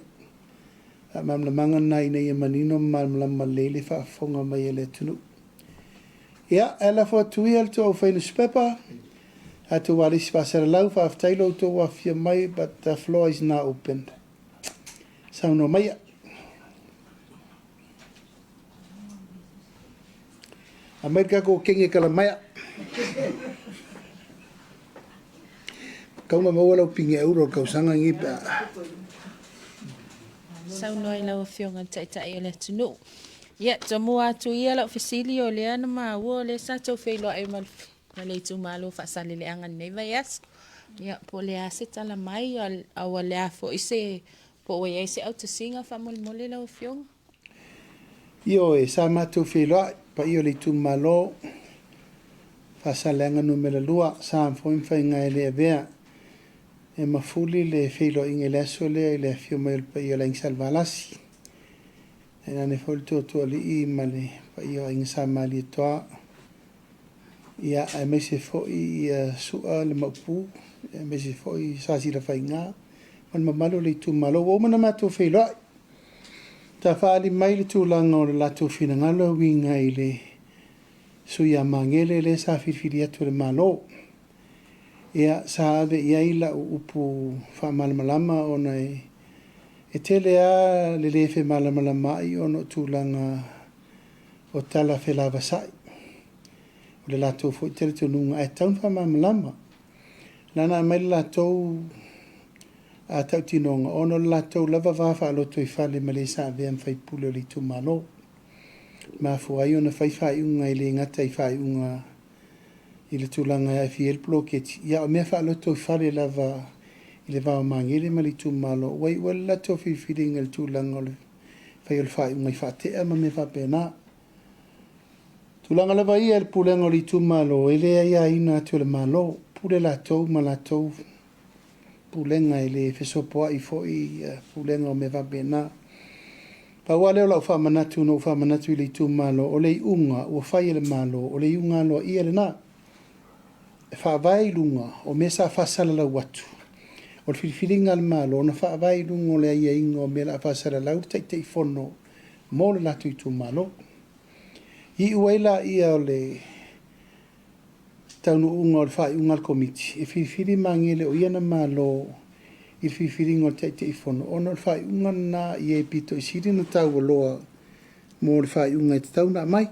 Faamalamalamaga lena ina ia manino ma malamalama lelei le faafofoga mai a le atunuu. Ia, ae lafo atu ia le tou aufai nusipepa, tatou alisi faasalalau, faafetai lo outou afifio mai, but the floor is now open. Saunoa maia. Aumai le tatou kenge kalamaea. Tau na maua lau pine euro o le tausaga lenei pe a. Saunoa i lau Afioga i le Taitai o le atunuu. Ia, tomua atu ia lau fesili o lea na maua o lea sa tou feiloai ma le itumalo Faasaleleaga i lenei vaiaso. Ia, po o le a se tala mai, a ua le a foi se, po ua i ai se autasiga faamolemole lau Afioga? Ioe, sa matou feiloai, paia o le itumalo Faasaleleaga Nu.2, sa foi ma faiga e le avea e mafuli le feiloaiga i le aso lea i le afio mai o le paia o le Aiga Salevalasi, tainane foi le Tootooalii ma le paia o Aiga Sa Malietoa, ia, aemaise foi ia Sua le Maopu, aemaise foi Sasilafaiga ma le mamalu o le itumalo. Ua uma ona matou feiloai, sa faaali mai le tulaga o le latou finagalo e uiga i le sui a Magele lea sa filifili atu e le Malo. Ia, sa ave i ai lau upu faamalamalama ona e tele lava le le femalamalamaai ona o tulaga o tala felavasai. O le latou foi talitonuga ae tatau ona faamalamalama. Na ona aumai le latou tautinoga ona o le latou lava va faalotoifale ma le sa avea ma faipule o le itumalo. E mafua ai ona fai faaiuga e le gata i faaiuga i le tulaga e aafia ai le poloketi, ia a o mea faalotoifale lava i le va o Magele ma le itumalo, ua iu ai le latou filifiliga i le tulaga o le fai o le faaiuga i faatea ma mea faapena. Tulaga lava ia i le pulega o le itumalo, e le aiaina atu e le Malo, pule latou ma latou pulega, e le fesopoai foi pulega o mea faapena. Pau lava lea o lau faamanatu na ou faamanatu i le itumalo, o le iuga ua fai e le Malo, o le iuga aloaia lena. E faavae i luga o mea sa faasalalau atu, o le filifiliga a le Malo na faavae i luga o le aiaiga o mea o le a faasalalau le Taitaifono mo le latou itumalo. Iu ai laia o le taunuuga o le faaiuga a le Komiti, e filifili Magele o ia na malo i le filifiliga o le Taitaifono, ona o le faaiuga lena i e pito i sili ona taualoa mo le faaiuga e tatau ona aumai.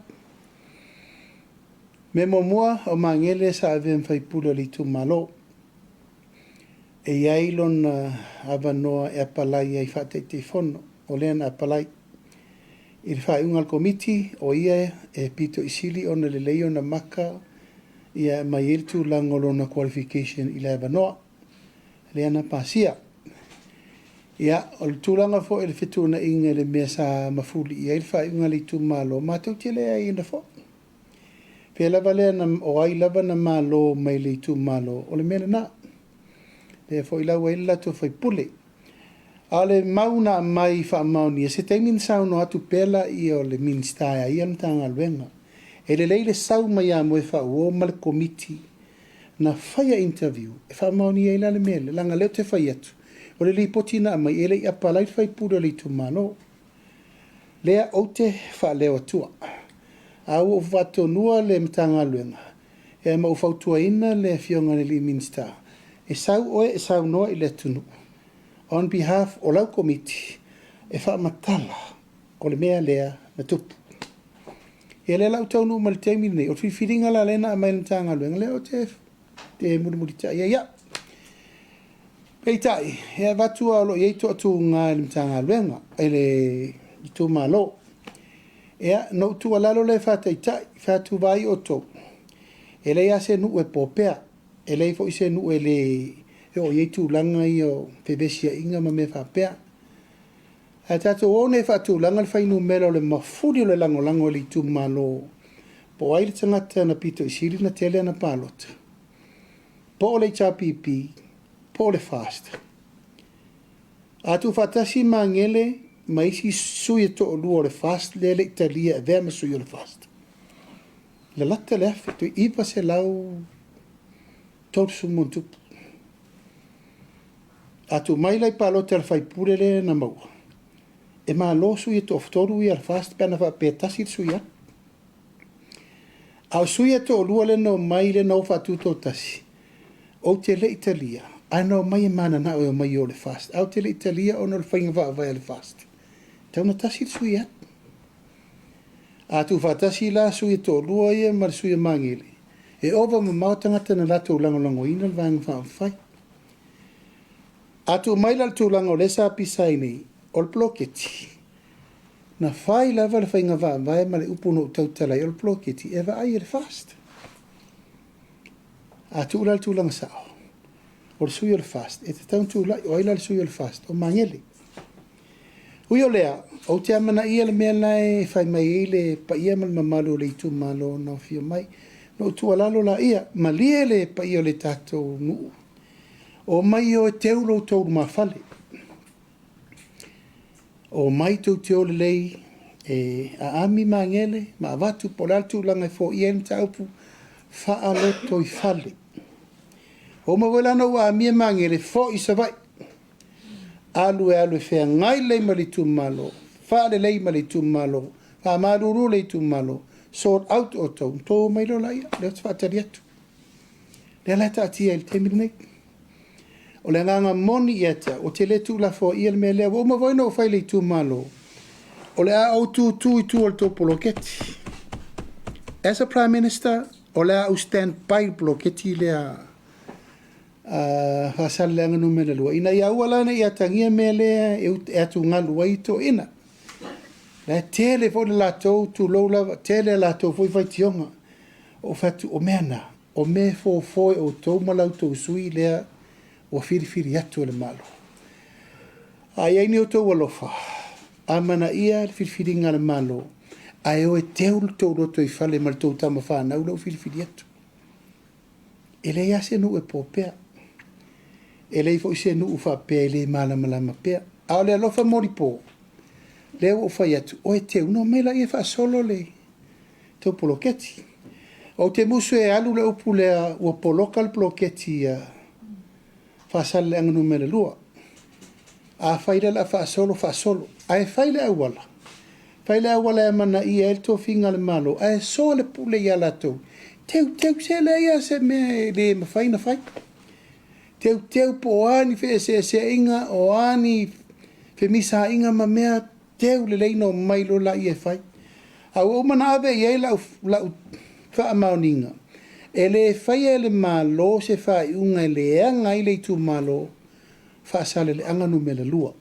Mea muamua, o Magele sa avea ma faipule o le itumalo. E i ai lona avanoa e apalai ai faa-Taitaifono, o lea na apalai. I le faaiuga a le Komiti, o ia e pito i sili ona lelei ona maka ia aumai ai le tulaga o lona qualification i le avanoa lea na pasia. Ia, o le tulaga foi i le fetuunaiga i le mea sa mafuli i ai le faaiuga a le itumalo, matou te le aiaina foi. Pea lava lea na, o ai lava na malo mai le itumalo, o le mea lena. Lea foi la ua i ai le latou faipule. A o le mau na aumai faamaonia, se taimi na saunoa atu pea laia o le Minisita e a ia le Matagaluega. E lelei le sau mai ia Moefaauo ma le Komiti na faia interview e faamaonia ai la le mea lea, leaga o lea ou te fai atu, o le lipoti na aumai e le i apalai le faipule o le itumalo. Lea ou te faaleo atua. A ua ou faatonua le Matagaluega, e ma ou fautuaina le Afioga i le Minisita, e sau oe e saunoa i le atunuu on behalf o lau Komiti e faamatala o le mea lea na tupu. Ia lea la ua taunuu mai le taimi lenei, o le filifiliga la lea na aumai e le Matagaluega, lea ou te mulimulitai ai au. Peitai, e avatu lava o lo o i ai toatuga i le Matagaluega, i le itumalo. Ia, na ou tuualalo lea e faataitai, fai atu, vaai outou, e leai lava se nuu e popea, e leai foi se nuu e le e oo i ai tulaga ia o fevesiaiga ma mea faapea. Ae tatou o nei e faatulaga le fuainumera o le mafuli o le lagolago i le itumalo, po o ai le tagata na pito i sili ona tele ana palota, po o le HRPP, po o le FAST. A tuufaatasi Magele ma isi sui e toalua o le FAST lea e le i talia e avea ma sui o le FAST, lalata le 1,000, toe 930 plus. A tuu mai la i palota a le faipule lea na maua, e malo sui e toatolu ia le FAST pe ana faapea e tasi le sui alu. A o sui e toalua lea na omai lea na o faatutoatasi, ou te le i talia, ae na omai e mananao e omai i o i le FAST, ae ou te le i talia ona o le faiga faavae a le FAST, e tatau ona tasi le sui e alu. A tuufaatasi la sui e toalua ia ma le sui o Magele, e ova mamao tagata na latou lagolagoina le Vaega Faaupufai. A tuu mai la i le tulaga o lea sa pisa ai nei, o le poloketi, na fai lava le faiga faavae ma le upu na ou tautala ai, o le poloketi e vaai e le FAST. A tuu la i le tulaga sao, o le sui o le FAST e tatau ona tulai. O ai la le sui o le FAST? O Magele. Ui o lea, ou te amanaia le mea la e fai mai ai le paia ma le mamalu o le itumalo na afio mai. Na ou tuualalo laia, malie le paia o le tatou nuu, omai o e teu lo outou lumafale. Omai tou te o lelei e aami Magele ma avatu po o le a le tulaga e foia ai le mataupu faalotoifale. Ua uma foi la ona ou aamia Magele, foi i Savaii. Alu e alu e feagai lelei ma le itumalo, faalelei ma le itumalo, faamalulu le itumalo, sort out outou, ona outou omai loa laia, o lea ou te faatali atu. O lea la e taatia i le taimi lenei. O le agaga moni ia te au, ou te le tuulafoaia le mea lea. Ua uma foi ona ou fai i le itumalo, o le a ou tutu i tua o le tou poloketi. As a Prime Minister, o le a ou stand by i le poloketi lea a Faasaleleaga Nu.2, ina ia aua la ne i atagia mea lea e atugalu ai toeaiina. La e tele foi le latou tulou lava, tele a latou foi faitioga. Ou fai atu, o mea na, o mea e fofo e outou ma la outou sui lea ua filifili atu e le Malo. A i ai ni outou alofa, amanaia le filifiliga a le Malo, ae o e teu le tou lotoifale ma le tou tama fanau lea ua filifili atu. E leai lava se nuu e po pea. E leai foi se nuu faapea e le malamalama pea. A o le alofa molipo, lea ua ou fai atu, o e teu, ona omai lea e faasolo le tou poloketi. Ou te musu e alu le upu lea ua poloka le poloketi a Faasaleleaga Nu.2. Afai lea o le a faasolo, faasolo. Ae fai le auala, fai le auala e amanaia ai le tofiga a le Malo, ae soa le pule ia latou. Teuteu, se leai lava se mea e le mafai ona fai. Teuteu po o a ni feeseeseaiga, o a ni femisaiga ma mea, teu lelei ona omai loa laia e fai. A ua uma ona ave i ai lau faamaoniga, e le faia e le Malo se faaiuga e leaga ai le itumalo Faasaleleaga Nu.2.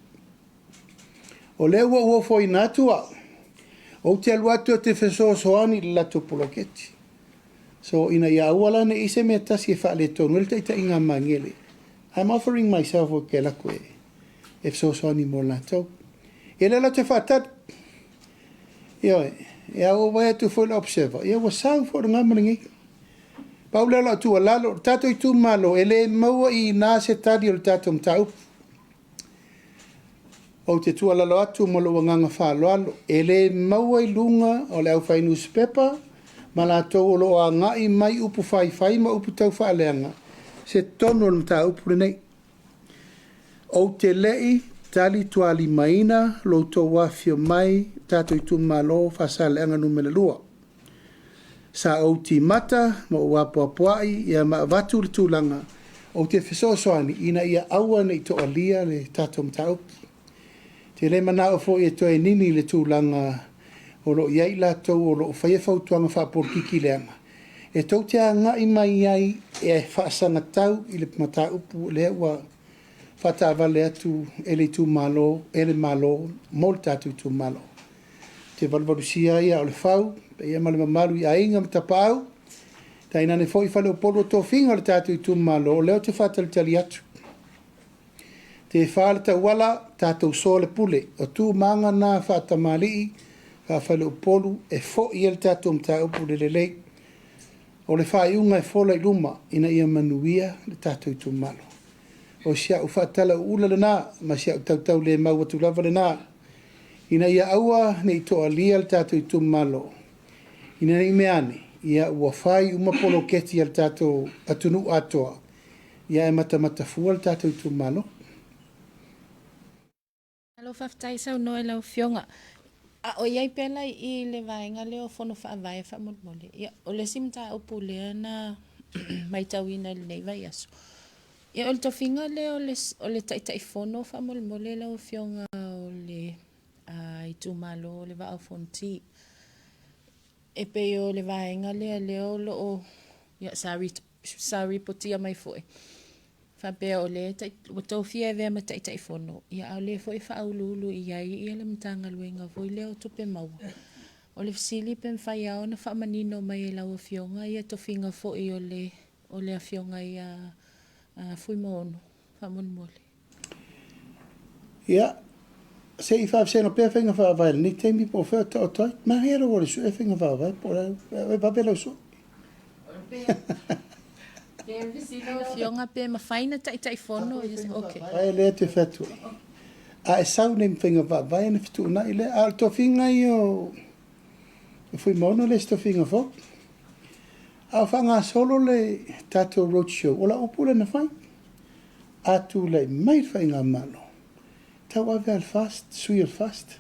O lea ua ou ofoina atu au, ou te alu atu ou te fesoasoani i le latou poloketi. So, ina ia aua la ne i se mea tasi e faaletonu ai le taitaiga a Magele. I'm offering myself ou te alu atu e fesoasoani mo latou. Ia lea la ou te faatali. Ioe, ia ua vaai atu foi le Observer, ia ua sau foi le ma lenei. Pau lea o lau tuualalo, o le tatou itumalo, e le maua i ina se tali o le tatou mataupu. Ou te tuualalo atu ma lou agaga faaaloalo, e le maua i luga o le aufai nusipepa ma latou o lo o agai mai upu faifai ma upu taufaaleaga se tonu o le mataupu lenei. Ou te le i talitualimaina lo outou afifio mai tatou itumalo Faasaleleaga Nu.2. Sa ou timata ma ou apoapoai ia ma avatu le tulaga ou te fesoasoani ina ia aua ne i toalia le tatou mataupu. Te le manao foi e toe nini i le tulaga o lo o i ai latou o lo o faia fautuaga faapolikiki leaga, e tou te agai mai ai e faasagatau i le mataupu lea ua faataavale atu e le itumalo, e le Malo mo le tatou itumalo. Ou te valuvalusia ai aa o le fau, paia ma le mamalu i aiga ma tapaau, tainane foi faleupolu o tofiga o le tatou itumalo, o lea ou te faatalitali atu. Te fa le tauala, tatou soa le pule. O tu ma aga na faatamalii, faafaleupolu, e foi ai le tatou mataupu i le lelei. O le faaiuga e fola i luma ina ia manuia le tatou itumalo. O si au faatalauula lena, ma si au tautaulemau atu lava lena, ina ia aua ne i toalia le tatou itumalo, ina ne i mea ane, ia ua fai uma poloketi a le tatou atunuu atoa, ia e matamatafua le tatou itumalo. Malo faafetai saunoa i lau Afioga. A o i ai pea la i i le vaega lea o Fono Faavae faamolemole, ia, o le isi mataupu lea na matauina i lenei vaiaso, ia o le tofiga lea o le, o le Taitaifono faamolemole lau Afioga o le itumalo o le Vaa o Fonoti. E pei o le vaega lea lea o lo o, ia, sa, sa ripotia mai foi, faapea o lea ua tofia e avea ma Taitaifono, ia a o lea foi e faauluulu i ai ia le Matagaluega foi lea o Tupe Maua. O le fesili pe mafai lava ona faamanino mai e lau Afioga ia tofiga foi o le o le Afioga ia Fuimaono faamolemole. Ia, se i faavasega pea faiga faavae i lenei taimi po o fea o taoto ai. Manaia lou alu e sue faiga faavae po o le a, e vave lau sue. Lau Afioga pe mafai na Taitaifono. Okay. Faavae lea te fai atu ai. A e sau nei ma faiga faavae ona fetuunai lea. A o le tofiga ia o Fuimaono le isi tofiga fou. A o faagasolo le tatou road show, o lau upu lea na fai. A tulai mai le faigamalo, tauave lava le FAST, sui o le FAST.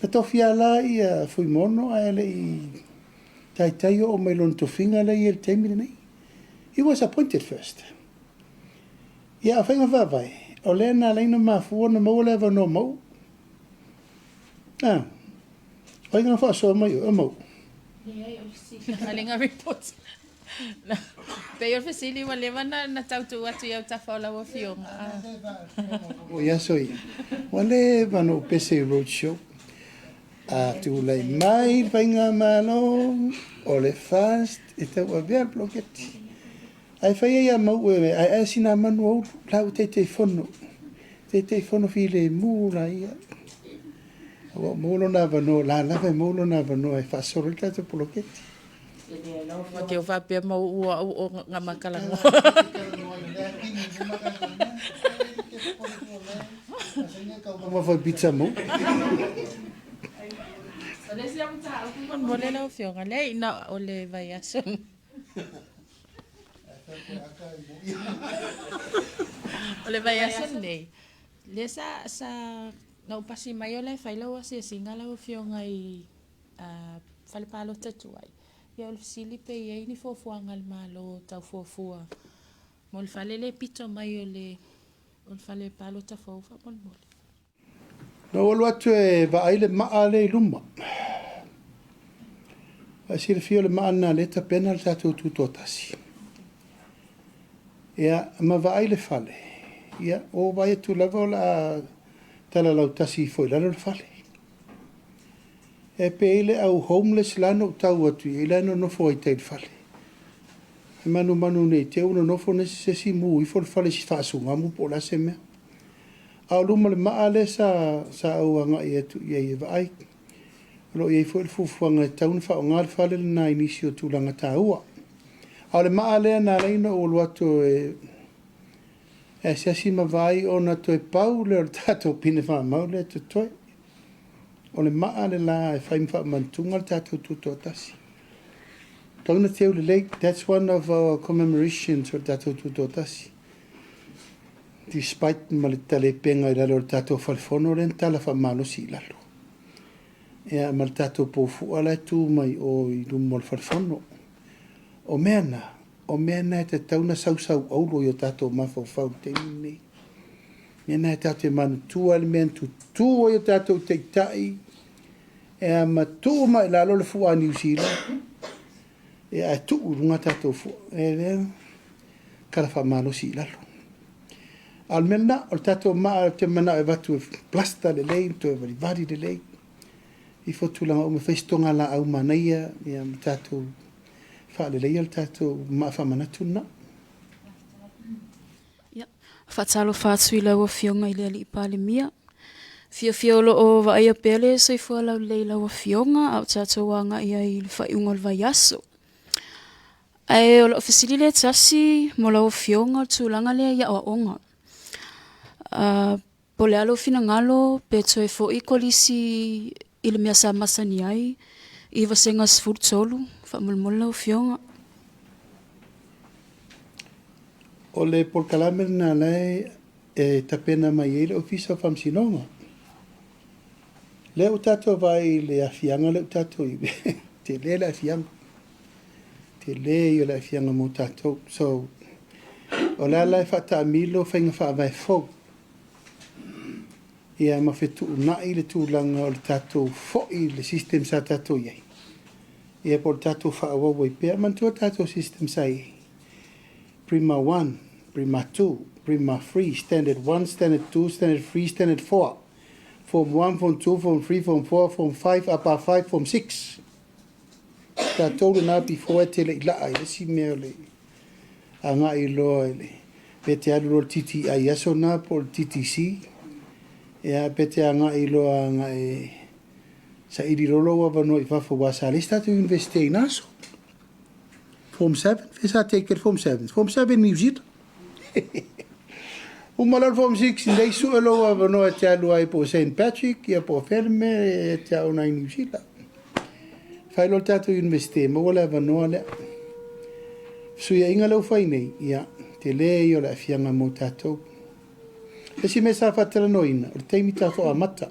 Na tofia la ia Fuimaono ae le i taitai oo mai lona tofiga lea e i ai i le taimi lenei. He was appointed first. Ia, o faiga faavae, o lea na ala ai ona mafua ona maua le avanoa Mauu. Ah, o ai na faasoa mai oe, o Mauu? Leai, o le fesili. Galega report. Pei o le fesili ua leva na tau tuu atu i autafa o lau Afioga. O i aso ia, ua leva ona ou pese i road show. A tulai mai le faigamalo, o le FAST e tauavea le poloketi. Ae fai ai ia Mauu e aeae sina manu aulu, la ua Taitaifono, Taitaifono filemu la ia. Ua maua lona avanoa, o la lava e maua lona avanoa e faasolo ai le tatou poloketi. Ua te faapea Mauu o au o Gamakalanoa. Taumafa pizza Mauu. O le isi mataupu faamolemole lau Afioga, leai na o le vaiaso. O le vaiaso lenei, lea sa, sa na ou pasi mai o la e fai lau asiasiga lau Afioga i fale palota tuai. Ia o le fesili pe i ai ni fuafuaga a le Malo tau fuafua mo le fale lea e pito mai o le fale palota fou faamolemole. Na ou alu atu e vaai le maa lea i luma. Ae silafia o le maa lena o lea e tapena le tatou tutoatasi. Ia, ma vaai le fale, ia, ua ou vaai atu lava o le a talalautasi ifo i lalo le fale. E pei le au homeless la na ou tau atu i ai la e nonofo ai i tai i le fale. E manumanu ne i te i ua nonofo se isi mu ifo le fale i se faasugamu po o le a se mea. A o luma o le maa lea sa, sa ou agai atu i ai e vaai. O lo o i ai foi le fuafuaga e tatau ona faaaoga le fale lena i nisi o tulaga taua. A o le maa lea na ala ai ona ou alu atu e asiasi ma vaai ona toe pau lea o le tatou pine faamau lea e totoe. O le maa le la e fai ma faamanatuga le tatou tutoatasi. Tatau ona teu lelei. That's one of our commemorations o le tatou tutoatasi. Despite ma le talepega i lalo o le tatou falefono lea na tala faamalosi i lalo. Ia ma le tatou poufua la e tu mai o i luma o le falefono. O mea na, o mea na e tatau ona sausauauro i o tatou mafaufau i le taimi lenei. Mea na e tatou te manatua ai le mea na tutu ai o tatou taitai e amatuu mai i lalo le fua a Niu Sila, ia ae tuu i luga tatou fua. E lea tala faamalosi i lalo. A o le mea lena, o le tatou maa ou te manao e avatu e plaster lelei, toe valivali lelei. Ifo tulaga uma, fai se togalaau manaia, ia ma tatou faaleleia le tatou maa faamanatu lena. Ia, faatalofa atu i lau Afioga i le Alii Palemia. Fiafia o lo o vaaia pea le soifua laulelei i lau Afioga a o tatou agai ai i le faaiuga o le vaiaso. Ae o lau fesili lea tasi mo lau Afioga o le tulaga lea i aoaoga. Po o le a lou finagalo pe toe foi kolisi i le mea sa masani ai i vasega 13, faamolemole lau Afioga. O le polokalame lena la e tapena mai ai le Ofisa o Faamasinoga. Lea ua tatou vaai i le aafiaga lea ua tatou i ai, tele le aafiaga, tele ia o le aafiaga mo tatou. So, o le ala e faataamilo faiga faavae fou, ia ma fetuunai le tulaga o le tatou foi i le system sa tatou i ai, ia po o le tatou faaauau ai pea. Manatua tatou system sa i ai, Prima 1, Prima 2, Prima 3, Standard 1, Standard 2, Standard 3, Standard 4, Form 1, Form 2, Form 3, Form 4, Form 5, Upper 5, Form 6. Tatou lena before e te le i laa i le isi mea o le agai loa i le pe te alu loa i le TTI i aso na po o le TTC, ia pe te agai loa agai saili loa lou avanoa i fafo aua sa leai se tatou Universite i na aso. Form 7, fea sa take le Form 7? Form 7 i New Zealand. Uma loa le Form 6, nei sue lou avanoa e te alu ai po o St. Patrick, ia po o fea le mea e te aoga ai i New Zealand. Fai loa le tatou Universite, maua le avanoa lea. Fesuiaiga lea ua fai nei, ia, tele ia o le aafiaga mo tatou. Isi mea sa faatalanoaina, o le taimi tatou amata.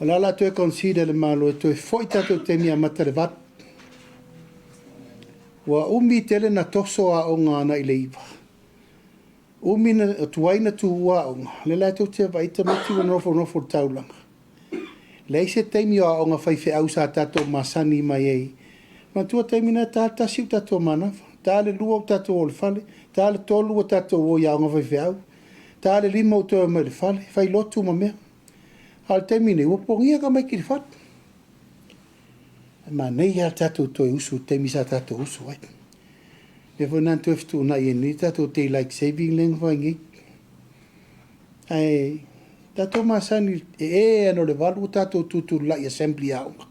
O le a la toe consider le Malo e toe foi tatou taimi amata i le 8. Ua umi tele na toso aoga agai le 9. Umi na tuai na tuua aoga, lea la tou te vaai tamaiti ua nofonofo i le taulaga. Leai se taimi o aoga faifeau sa tatou masani mai ai. Manatua taimi na e ta le tasi ua tatou manava, ta le lua ua tatou o i le fale, ta le tolu ua tatou o i aoga faifeau, ta le lima ua toe omai i le fale, fai lotu ma mea. A o le taimi nei, ua pogia tamaiti i le fale. E manaia lava le tatou toe usu i le taimi sa tatou usu ai. Lea foi na toe fetuunai ai nei tatou daylight saving lea na fai nei. Ae tatou masani e e ana o le 8 ua tatou tutulai i assembly aoga.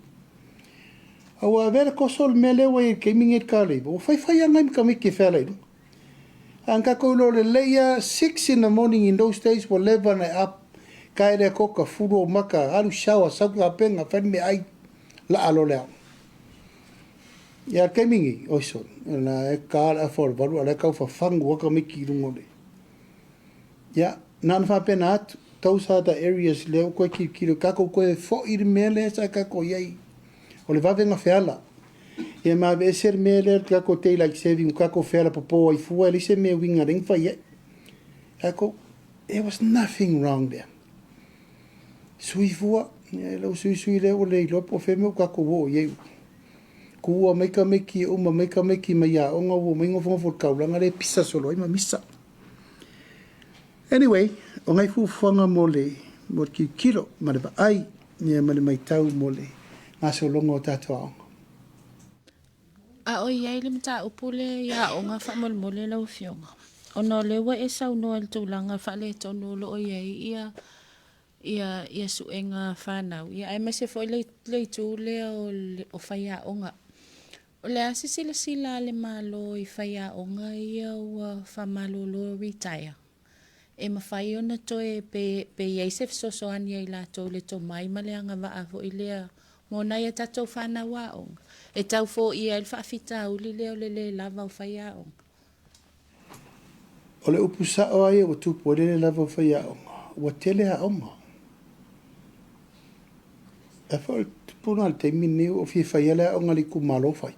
A ua avea le toso o le mea lea ua i ai i le taimi nei i le ta o le 9, ua faifai lava nai tamaiti e feala i luga. A na tatou iloa lelei lava, 6 in the morning in those days ua leva ona e up, tae le atoka, fulu ou maka, alu shower, sau tapena, fai le meaai, laa loa le aoga. Ia a o le taimi nei, oi sole, o la e ta le afa o le 8 a o la e tau fafagu lava tamaiti i luga o le... Ia, na ona faapena atu, those are the areas lea ua toe tilotilo, tatou toe foi i le mea lea sa tatou i ai, o le vave ona feala. Ia ma aveese le mea lea o le tatou daylight saving, ua tatou feala popo ai fua, e leai se mea uiga lea na fai ai. Tatou, there was nothing wrong there. Sui fua, ia lau suisui lea ua le iloa po o fea mea ua tatou oo i ai. Kua mai tamaiti e uma mai tamaiti mai aoga ua omai nofonofo i le taulaga lea e pisa solo ai ma misa. Anyway, o nai fuafuaga mo le, mo le tilotilo ma le vaai ia ma le matau mo le gasologa o tatou aoga. A o i ai le mataupu lea i aoga faamolemole lau Afioga, ona o lea ua e saunoa i le tulaga faaletonu o lo o i ai ia ia ia suega a fanau, ia aemaise foi le le itu lea o o faiaoga. O le a se silasila a le Malo i faiaoga ia ua faamalolo retire? E mafai ona toe pe pe i ai se fesoasoani a i latou i le tomai ma le agavaa foi lea mo nai a tatou fanau aoga e tau foia ai le faafitauli lea o le lē lava o faiaoga? O le upu sao lava ia ua tupu ai le le lava o faiaoga, ua tele aoga. Ae foi o le tupu lena i le taimi lenei ua ou fia fai lava le aoga a le itumalo fai.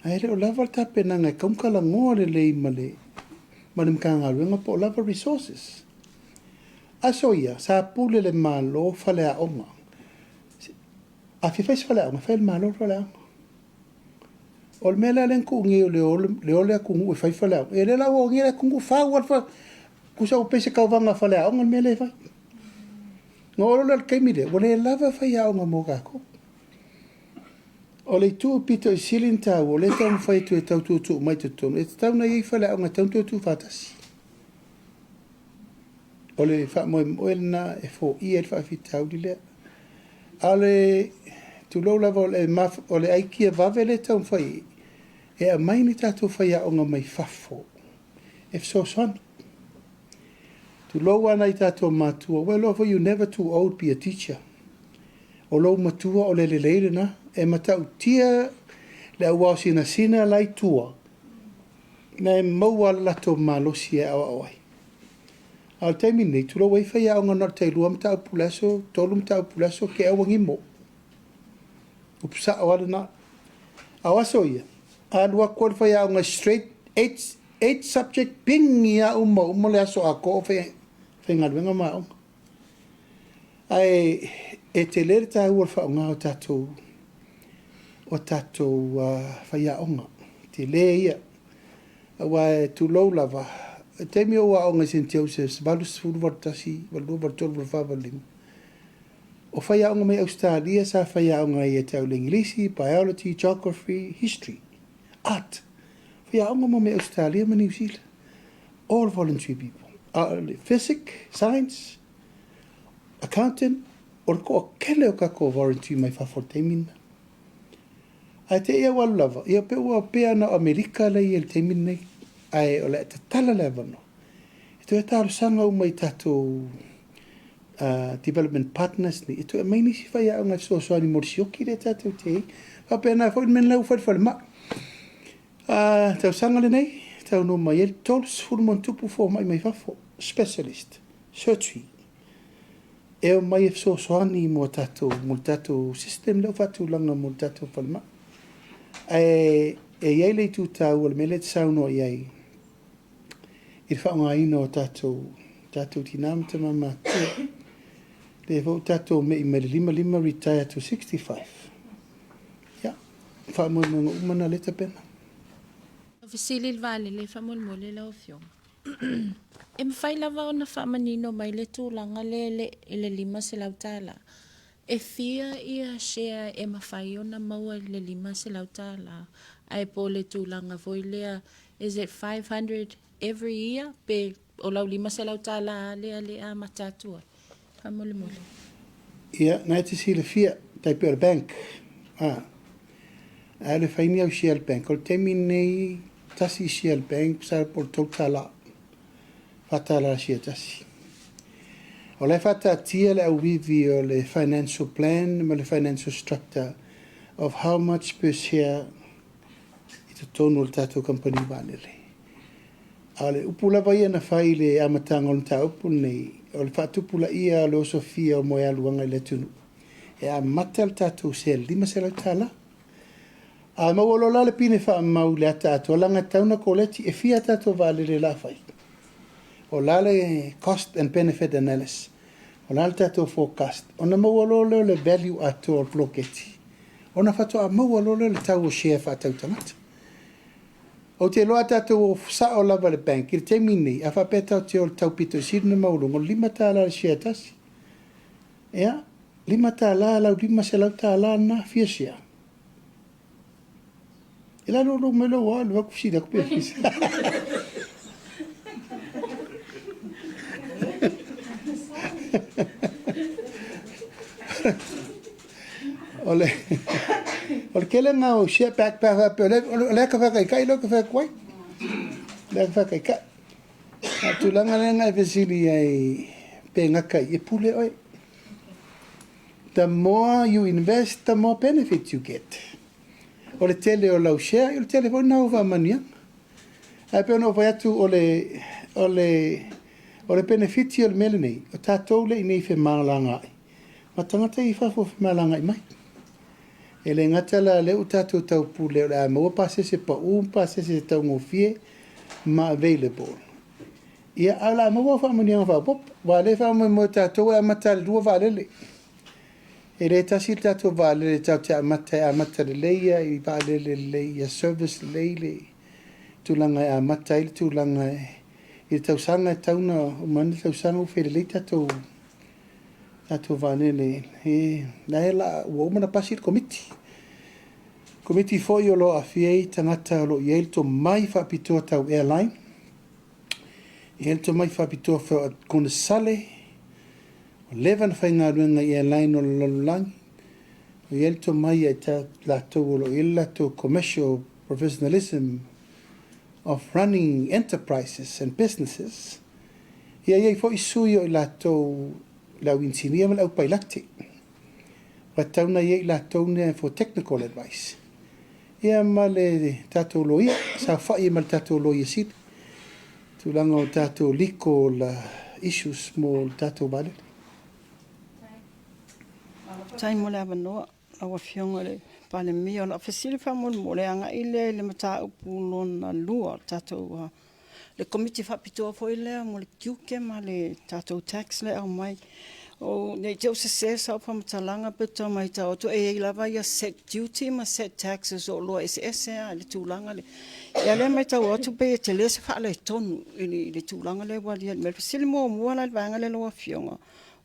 Ae le o lava le tapenaga e tatau ona talanoa lelei ma le ma le Matagaluega po o lava resources. Aso ia, sa pule le Malo faleaoga. A fia fai se faleaoga, e fai e le Malo le faleaoga. O le mea la lea na tuu nei o le o le, o le atunuu e fai faleaoga, ia lea la ua ogia le atunuu fau lava le fale, tusa ua pei se tauvaga faleaoga le mea lea e fai. Ona oo loa lea i le taimi lea, ua le lava faiaoga mo tatou. O le itu pito i sili ona taua, o lea e taumafai atu e tau tuutuu mai i totonu, e tatau ona i ai faleaoga e tatau ona toe tuufaatasi. O le faamoemoe lena e foia ai le faafitauli lea. A o le, tulou lava, o le, o le aikia vave lea e taumafai e aumai ni tatou faiaoga mai fafo e fesoasoani. Tulou lava nai tatou matua, ua iloa foi you never too old be a teacher. O lou matua o le lelei lena, e matautia le auao sinasina la i tua, na e maua le latou malosi e aoao ai. A o le taimi lenei, tulou ai faiaoga na o le tailua mataupu i le aso, tolu mataupu i le aso, ke aua gimo. Upu sao lava lena. A o aso ia, a alu atu lava le faiaoga straight eight subject pigi lava uma uma le aso atoa o faigaluega ma aoga. Ae e tele le taua o le faaaoga o tatou faiaoga, tele ia. Aua tulou lava, o le taimi o ou aoga i St Joseph's 80, 81, 82, 83, 84, 85, o faiaoga mai Ausetalia sa faiaoga ai ia te au i le Igilisi, Biology, Geography, History, Art, faiaoga uma mai Ausetalia ma Niu Sila, all voluntary people. A o le Physic, Science, Accountant, o le toatele o tatou voluntary mai fafo i le taimi lena. Ae te i au alu lava, ia pe ua pea na o Amerika la i le taimi lenei, ae o le a tatala le avanoa. E toe talosaga uma i tatou development partners nei, e toe aumai nisi faiaoga e fesoasoani mo le sioki lea tatou te i ai. Faapena foi le mea lena ua fai i le falemai. Tausaga lenei, taunuu mai ai le 30+ fomai mai fafo, specialist, surgery, e omai e fesoasoani mo tatou, mo le tatou system lea ua faatulaga mo le tatou falemai. Ae e i ai le itu taua o le mea lea e te saunoa i ai i le faaaogaina o tatou tina ma tama matutua. Lea foi ua tatou me'i mai le 55 retire to 65. Ia, faamoemoega uma na lea e tapena. Fesili i le vaalele faamolemole lau Afioga. E mafai lava ona faamanino mai le tulaga lea i le $500. E fia ia share e mafai ona maua i le $500, ae po o le tulaga foi lea, is it 500 every year pe o lau $500 lea le amata atu ai? Faamolemole. Ia, na e te silafia, tai pei o le bank. A le fai ni au share le bank. O le taimi lenei, tasi share le bank, sa po o le $3. $4 share tasi. O la e faataatia le auivi o le financial plan ma le financial structure of how much per share i totonu o le tatou kamupani vaalele. A o le upu lava ia na fai i le amataga o le mataupu lenei, o le faatupulaia o le osofia o moealuaga i le atunuu. E amata le tatou share i le $500. A maua loa la le pine faamau i le ata atoa, leaga e tatau ona koleti e fia tatou vaalele o le a fai. O la le cost and benefit analysis. O la le tatou forecast. Ona maua loa lea o le value atoa o le poloketi. Ona faatoa maua loa lea o le tau o share faatau tagata. Ou te iloa a tatou o sao lava i le bank i le taimi lenei, a faapea tatou te o i le tau pito i sili ona maualuga, o le $5 le share tasi. Ia, $5 lau $500 lena, fia share. E la lou mai lou alu atu fesili atu pe fia. O le tele lena o share back pe a faapea o le ata faataitai lea ou te fai atu ai. O le ata faataitai. A o le tulaga lea na e fesili ai pe gata ai, e pule oe. The more you invest, the more benefit you get. O le tele o lau share, o le tele foi lena o faamanuiaga. Ae pei ona ou fai atu o le benefiti o le mea lenei, o tatou lea i inei femalagaai, ma tagata i fafo femalagaai mai. E le gata la lea ua tatou taupule o le a maua pasese pau, pasese taugofie ma available. Ia, a o le a maua faamanuiaga faaopoopo. Aua o lea e faamoemoe tatou e amata i le 2 vaalele. E le tasi le tatou vaalele tatou te amata e amata lelei ia i vaalele lelei ia service lelei le tulaga e amata ai le tulaga i le tausaga e tatau ona uma ane le tausaga ua fai lelei tatou vaalele. E la e la ua uma ona pasi le komiti. Komiti foi o lo o aafia ai tagata o lo o i ai le tomai faapitoa tau airline. E i ai le tomai faapitoa konesale, ua leva ona faigaluega i airline o le lalolagi. O i ai le tomai ia i latou o lo o i ai le latou commercial professionalism of running enterprises and businesses. Ia i ai foi sui o i latou le au inisinia ma le au pailate. Ua tatau ona i ai i latou nei for technical advice. Ia ma le tatou loia, saofai ma le tatou loia sili. Tulaga o tatou legal issues mo le tatou vaalele. Faafetai mo le avanoa lau Afioga i le Palemia. O lau fesili faamolemole e agai lea i le mataupu lona lua o le tatou le Komiti Faapitoa foi lea mo le tiute ma le tatou tax lea e aumai. Ne i te i ua sese sau faamatalaga pe tau matau atu e i ai lava ia set duty ma set taxes o oloa eseese lava i le tulaga lea. Ia o lea e matau atu pei e tele se faaletonu i le tulaga lea ua aliali mai. O le fesili muamua la i le vaega lea lau Afioga,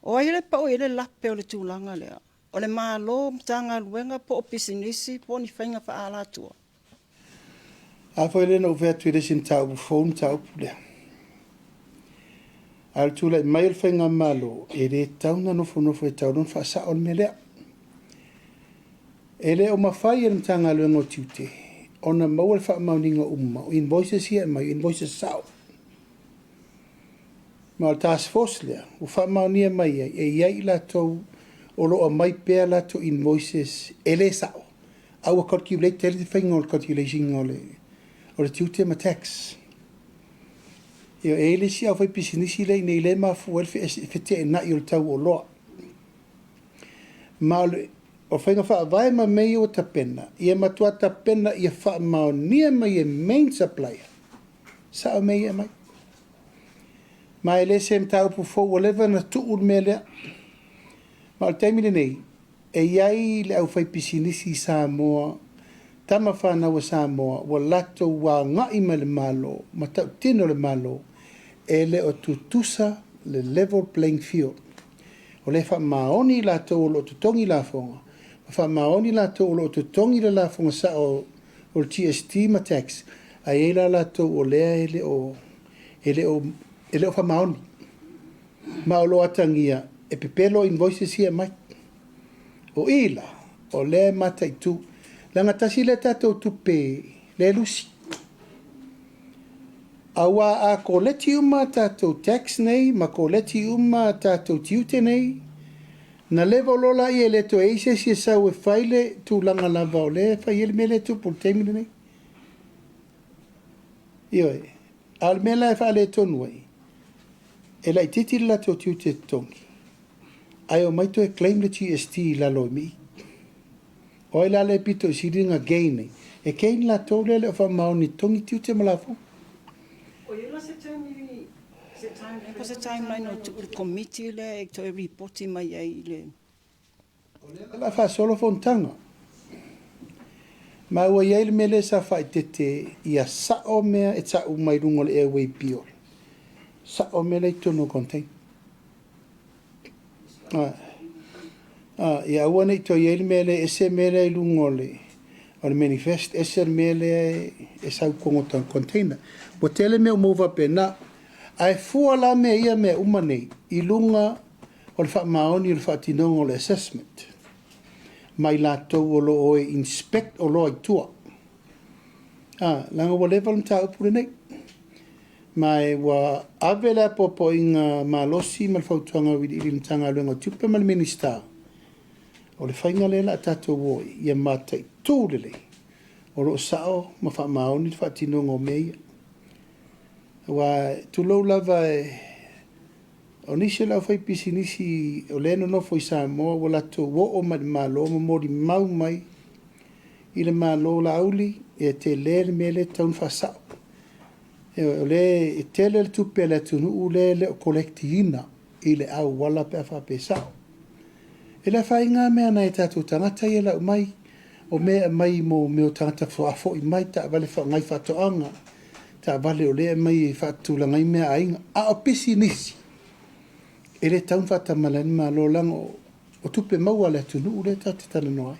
o ai lea e pau i ai le lape o le tulaga lea? O le Malo, Matagaluega po o pisinisi po o ni faiga faaalatua? A foi lea na ou fai atu e le o se mataupu fou le mataupu lea. A o le tulai mai o le Faigamalo, e le tatau ona nofonofo e tatau loa ona faasao le mea lea. E le o mafai e le Matagaluega o Tiute ona maua le faamaoniga uma o invoices ia e aumai, o invoices sao. Ma o le task force lea ua faamaonia mai ai, e i ai i latou o lo o aumai pea latou invoices e le sao, a ua calculate ai le faiga o le calculation o le tiute ma tax. E i ai le isi aufaipisinisi lea i inei lea e mafua ai le feteenai o le tau o oloa. Ma o le faiga faavae ma mea ia ua tapena, ia matua tapena ia faamaonia mai e main supplier, sao mea ia e aumai. Ma e le se mataupu fou ua leva ona tuu le mea lea. Ma o le taimi lenei, e i ai le aufaipisinisi Samoa, tama fanau a Samoa, ua latou agai mai le Malo ma tautino le Malo, e le o tutusa le level playing field. O lea e faamaoni i latou o lo o totogi lafoga, ma faamaoni i latou o lo o totogi le lafoga sao o le GST ma tax, ae i ai la latou o lea e le o e le o e le o faamaoni. Ma o lo o atagia e pepelo invoices ia e aumai. O i la, o lea e mataitu. Leaga tasi lea tatou tupe lea e lusi. Aua a koleti uma tatou tax nei ma koleti uma tatou tiute nei, na level loa laia e le toe i ai se isi e sau e fai le tulaga lava o lea e fai ai le mea lea e tupu i le taimi lenei. Ioe. A o le mea la e faaletonu ai, e laitiiti le latou tiute totogi, ae omai toe claim le GST i lalo i mi. O ai la le pito i sili ona gain nei? E gain latou lea e le o faamaoni e totogi tiute ma lafoga. O i ai la se taimi, se timeline, po o se timeline o tuu i le Komiti lea e toe ripoti mai ai i le. O lea o le a faasolo fonotaga. Ma ua i ai le mea lea sa faaeteete ia sao mea e tau mai luga o le airway bill. Sao mea la e i totonu o container. Ia aua ne i toe i ai le mea lea e ese mea lea i luga o le o le manifest, ese le mea lea e sau i totonu o container. Ua tele mea ua maua faapena. Ae fua la mea ia mea uma nei i luga o le faamaoni o le faatinoga o le assessment ma i latou o lo o e inspect oloa i tua. Leaga ua leva le mataupu lenei. Ma e ua ave le apoapoaiga malosi ma le fautuaga auiliili i le Matagaluega o Tupe ma le Minisita, o le faiga lea o le a tatou o ai, ia mataitu lelei o lo o sao ma faamaoni le faatinoga o mea ia. Aua, tulou lava, o nisi o le aufaipisinisi o lea e nonofo i Samoa ua latou oo mai i le Malo ma molimau mai i le Malo Laauli, e tele le mea lea e tatau ona faasao. O lea e tele le tupe a le atunuu lea e le o collect ina i le auala pe a faapea e sao. E le afaina lava mea a nai o tatou tagata ia e lau mai, o mea e aumai mo mea o tagata faafoi mai, taavale faaifaatoaga, taavale o lea e aumai e faatulaga ai mea a aiga. A o pisinisi, e le tatau ona faatamala ai le Malo, leaga o tupe maua a le atunuu lea tatou te talanoa ai.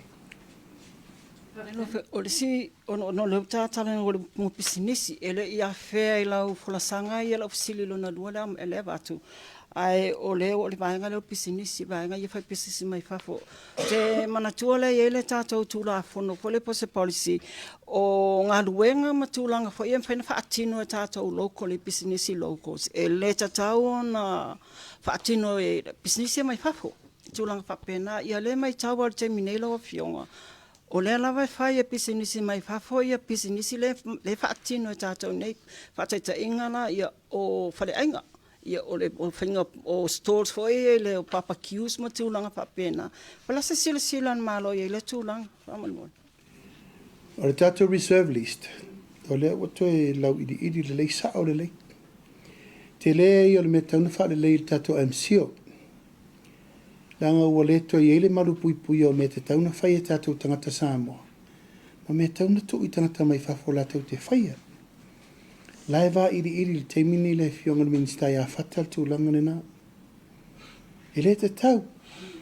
O le isi, ona o lea ua ta talanoa i le upu pisinisi, e le i afea i lau folasaga ia lau fesili lona lua lea e avatu, ae o lea o le vaega lea o pisinisi, vaega ia fai pisinisi mai fafo. Ou te manatua lea e i ai le tatou Tulafono foi lea po o se policy o galuega ma tulaga foi ia e mafai ona faatino e tatou local i pisinisi locals, e le tatau ona faatino e pisinisi ia mai fafo, tulaga faapena. Ia o lea e matau lava i le taimi nei lau Afioga, o lea lava e fai e pisinisi mai fafo ia pisinisi lea e faatino e tatou nei. Faataitaiga la, o faleaiga. Ia, o le faiga o stalls foi ia i le barbecues ma tulaga faapena. Po o le a se silasila a le Malo i ai i lea tulaga faamolemole? O le tatou reserve list, o lea ua toe lauiliili lelei, sao lelei. Tele ia o le mea e tatau ona faalelei i le tatou MCIL, leaga ua le toe i ai le malupuipuia o mea e tatau ona fai e tatou tagata Samoa, ma mea e tatau ona tuu i tagata mai fafo latou te faia. La e vailiili i le taimi nei le Afioga i le Minisita ia Fata le tulaga lena. E le tatau,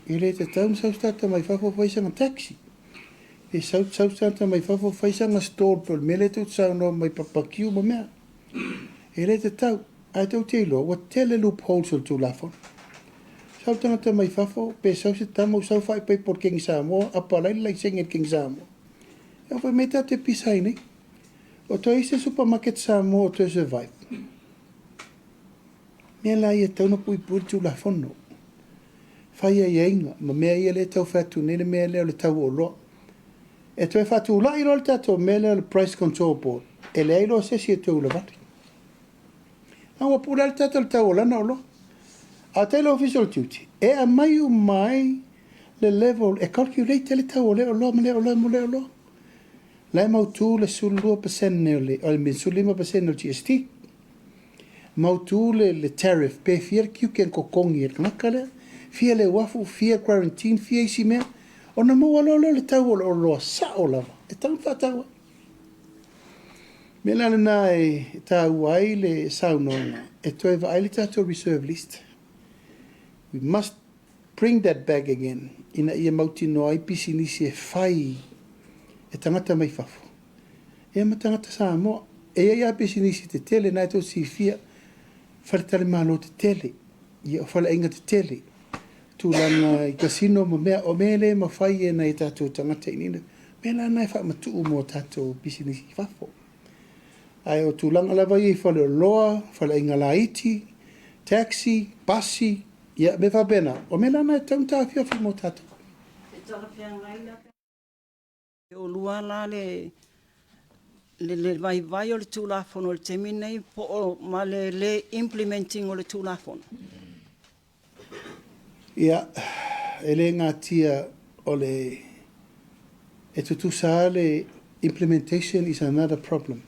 e le tatau ona sau se tagata mai fafo fai sana taxi. E sau, sau se tagata mai fafo fai sana stall po o le mea lea tou te saunoa mai barbecue ma mea. E le tatau. Ae tou te iloa, ua tele loopholes o le Tulafono. Sau le tagata mai fafo, pe sau se tama ua sau faaipoipo i le Kegi Samoa, apalai le laisene i le Kegi Samoa. E fai mai tatou te pisa ai nei. O toe i ai se supermarket Samoa o toe survive? Mea la ia e tatau ona puipui le Tulafono. Fai aiaiga ma mea ia lea e tau fai atu nei le mea lea o le tau o oloa. E toe faatulai loa le tatou mea lea o le Price Control Board, e leai loa se isi e toe ulavale. A ua pule lava le tata i le tau o lana oloa. A tai le Ofisa o le Tiute, e aumai uma ai le level e calculate ai le tau o lea oloa ma lea oloa ma lea oloa. La e mautu le 12% o le, o le 15% o le GST. Mautu le, le tariff, pe fia le tiute na totogi e le tagata lea, fia le uafu, fia quarantine, fia isi mea, ona maua loa lea o le tau o le oloa sao lava e tatau ona faatau ai. Mea la lena e taua ai le saunoaga e toe vaai le tatou reserve list. We must bring that back again ina ia mautinoa ai pisinisi e fai e tagata mai fafo ia ma tagata Samoa. E i ai lava pisinisi tetele na e tou silafia, faletalimalo tetele, ia o faleaiga tetele, tulaga i casino ma mea, o mea le mafai e nai o tatou tagata i inei, mea la na e faamatuu mo tatou pisinisi i fafo. Ae o tulaga lava ia i faleoloa, faleaiga laiti, taxi, pasi, ia mea faapena, o mea la na e tatau ona taofiofi mo tatou. E talafeagai la pe E olua la le le vaivai o le Tulafono i le taimi lenei po o ma le le implement ina o le Tulafono? Ia, e le natia o le e tutusa lava le implementation is another problem.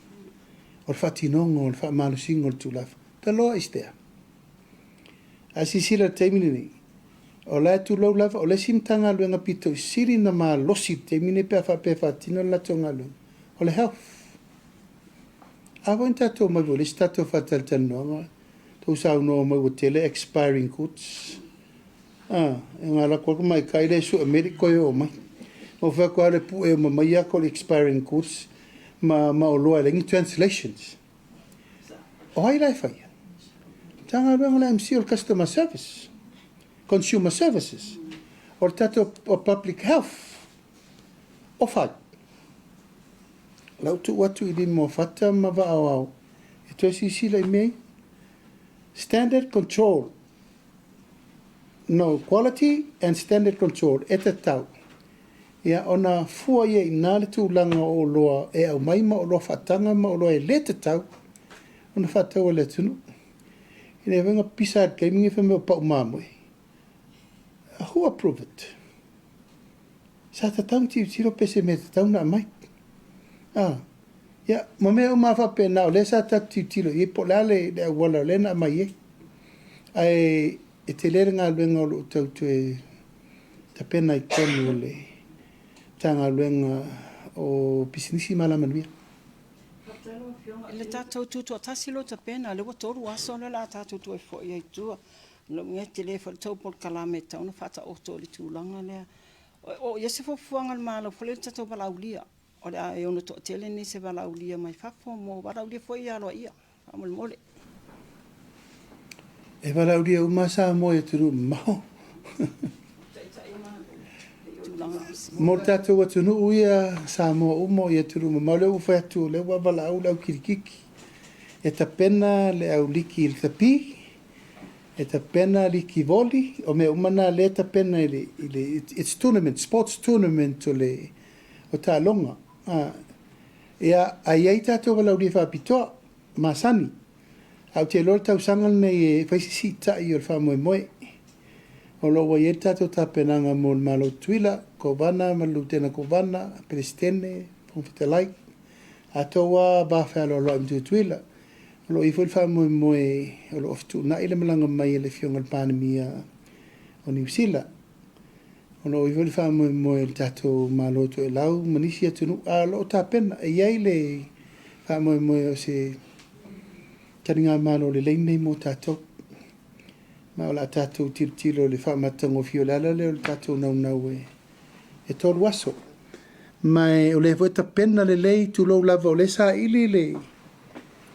O le faatinoga o le faamalosiga o le Tulafono. The law is there. Ae silasila i le taimi lenei, o la e tulou lava, o le isi Matagaluega pito i sili ona malosi i le taimi lenei pe a faapea e faatino le latou galuega, o le Health. A foi na tatou omai foi i le isi tatou faatalatalanoaga, tou saunoa mai ua tele expiring goods. A, e na alu atu lava le tamaitai lea e sue mai e le i toe oo mai. Na ou fai atu lava le pue uma mai ata o le expiring goods ma, ma oloa e leai ni translations. O ai la e faia? Matagaluega a le MC o le Customer Service, Consumer Services, o le tatou Public Health, o fai. Lau tuu atu i lima o Fata ma Vaaoao e toe silasila i mea ia. Standard Control, no, Quality and Standard Control e tatau ia ona fua ia i ina le tulaga o oloa e aumai ma oloa faataga ma oloa e le tatau ona faatau e le atunuu. E le mafai ona pisa i le taimi lenei fai mai o pau mamoe. Who approve it? Sa tatau ona tilotilo pe se mea tatau ona aumai. Ah, ia, ma mea uma lava faapena, o lea sa tatou tilotilo i ai po o le a le, le auala o lea na aumai ai. Ae e tele le galuega o lo o tau toe tapena i totonu o le Matagaluega o Pisinisi ma Alamanuia. I le tatou tutoatasi lea ua tapena, lea ua 3 aso lea o le a tatou toe foi ai i tua. O lou igoa e tele foi le tou polokalame e tatau ona faataoto i le tulaga lea. O i ai se fuafuaga a le Malo foi lea i le tatou valaaulia, o le a e ono toatele nisi e valaaulia mai fafo mo valaaulia foi ia aloaia, faamolemole. E valaaulia uma Samoa i atunuu mamao. Mo le tatou atunuu ia, Samoa uma i atunuu mamao, lea ua fai atu, o lea ua valaau le au kilikiki, e tapena le au liki i le tapi, e tapena liki voli, o mea uma na lea e tapena i le, i le it's tournament, sports tournament o le o taaloga. Ia, a i ai tatou valaaulia faapitoa, masani. Ae ou te iloa le tausaga lenei e fai se siitai o le faamoemoe. O lo o ua i ai le tatou tapenaga mo le Malo o Tutuila, Kovana ma le Lutena Kovana, Peresetene, Fofoga Fetalai, atou lava va fealoaloai ma Tutuila. O lo o i ai foi le faamoemoe o lo o fetuunai le malaga mai a le Afioga i le Palemia o Niu Sila. O lo o i ai foi le faamoemoe i le tatou Malo Toelau ma nisi atunuu, a o lo o tapena. E i ai le faamoemoe o se taligamalo lelei lenei mo tatou. Ma o le a tatou tilotilo i le faamatagofie. O le ala lea o le tatou naunau e 3 aso. Ma o lea foi e tapena lelei, tulou lava, o lea e saili le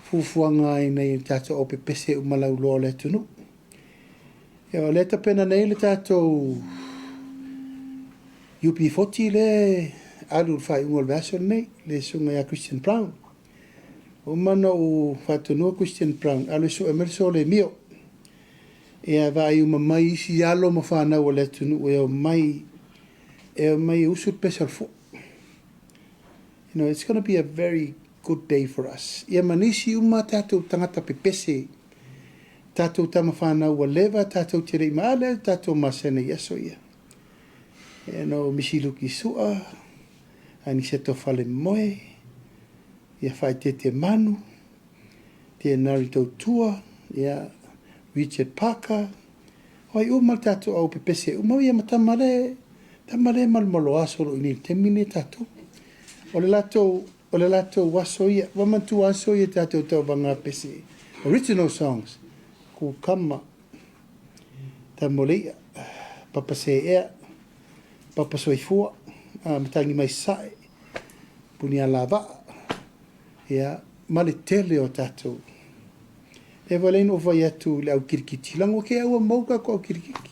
fuafuaga ina ia tatou aupepese uma lauloa o le atunuu. Ia, o lea e tapena nei le tatou UB40 lea e alu i le faaiuga o le vaiaso lenei, le susuga ia Christian Brown. Ua uma ona ou faatonuina Christian Brown, alu e sue mai le solemio. Ia vaai uma mai isi alo ma fanau o le atunuu e omai e omai e usu le pese o le fua. You know, it's going to be a very good day for us. Ia ma nisi uma tatou tagata pepese, tatou tama fanau ua leva tatou te le i ma lea tatou masana i aso ia. You know, Misi Luki Sua, Aniseto Falemoe, ia Whaitete Manu, Tenari Tautua, ia Richard Parker, o ai uma le tatou au pepese uma ia ma tama le tama le malomalo aso lo i nei taimi nei tatou. O le latou o le latou aso ia, ua manatua aso ia tatou tauvaga pese. Original songs, Kukama, Tamoleia, Papa Seea, Papa Soifua, Matagi Mai Sae, Punialavaa, ia, ma le tele o tatou. E wale ina fai atu i le au kirikiti. Lango ke aua mau ka ko au kirikiti.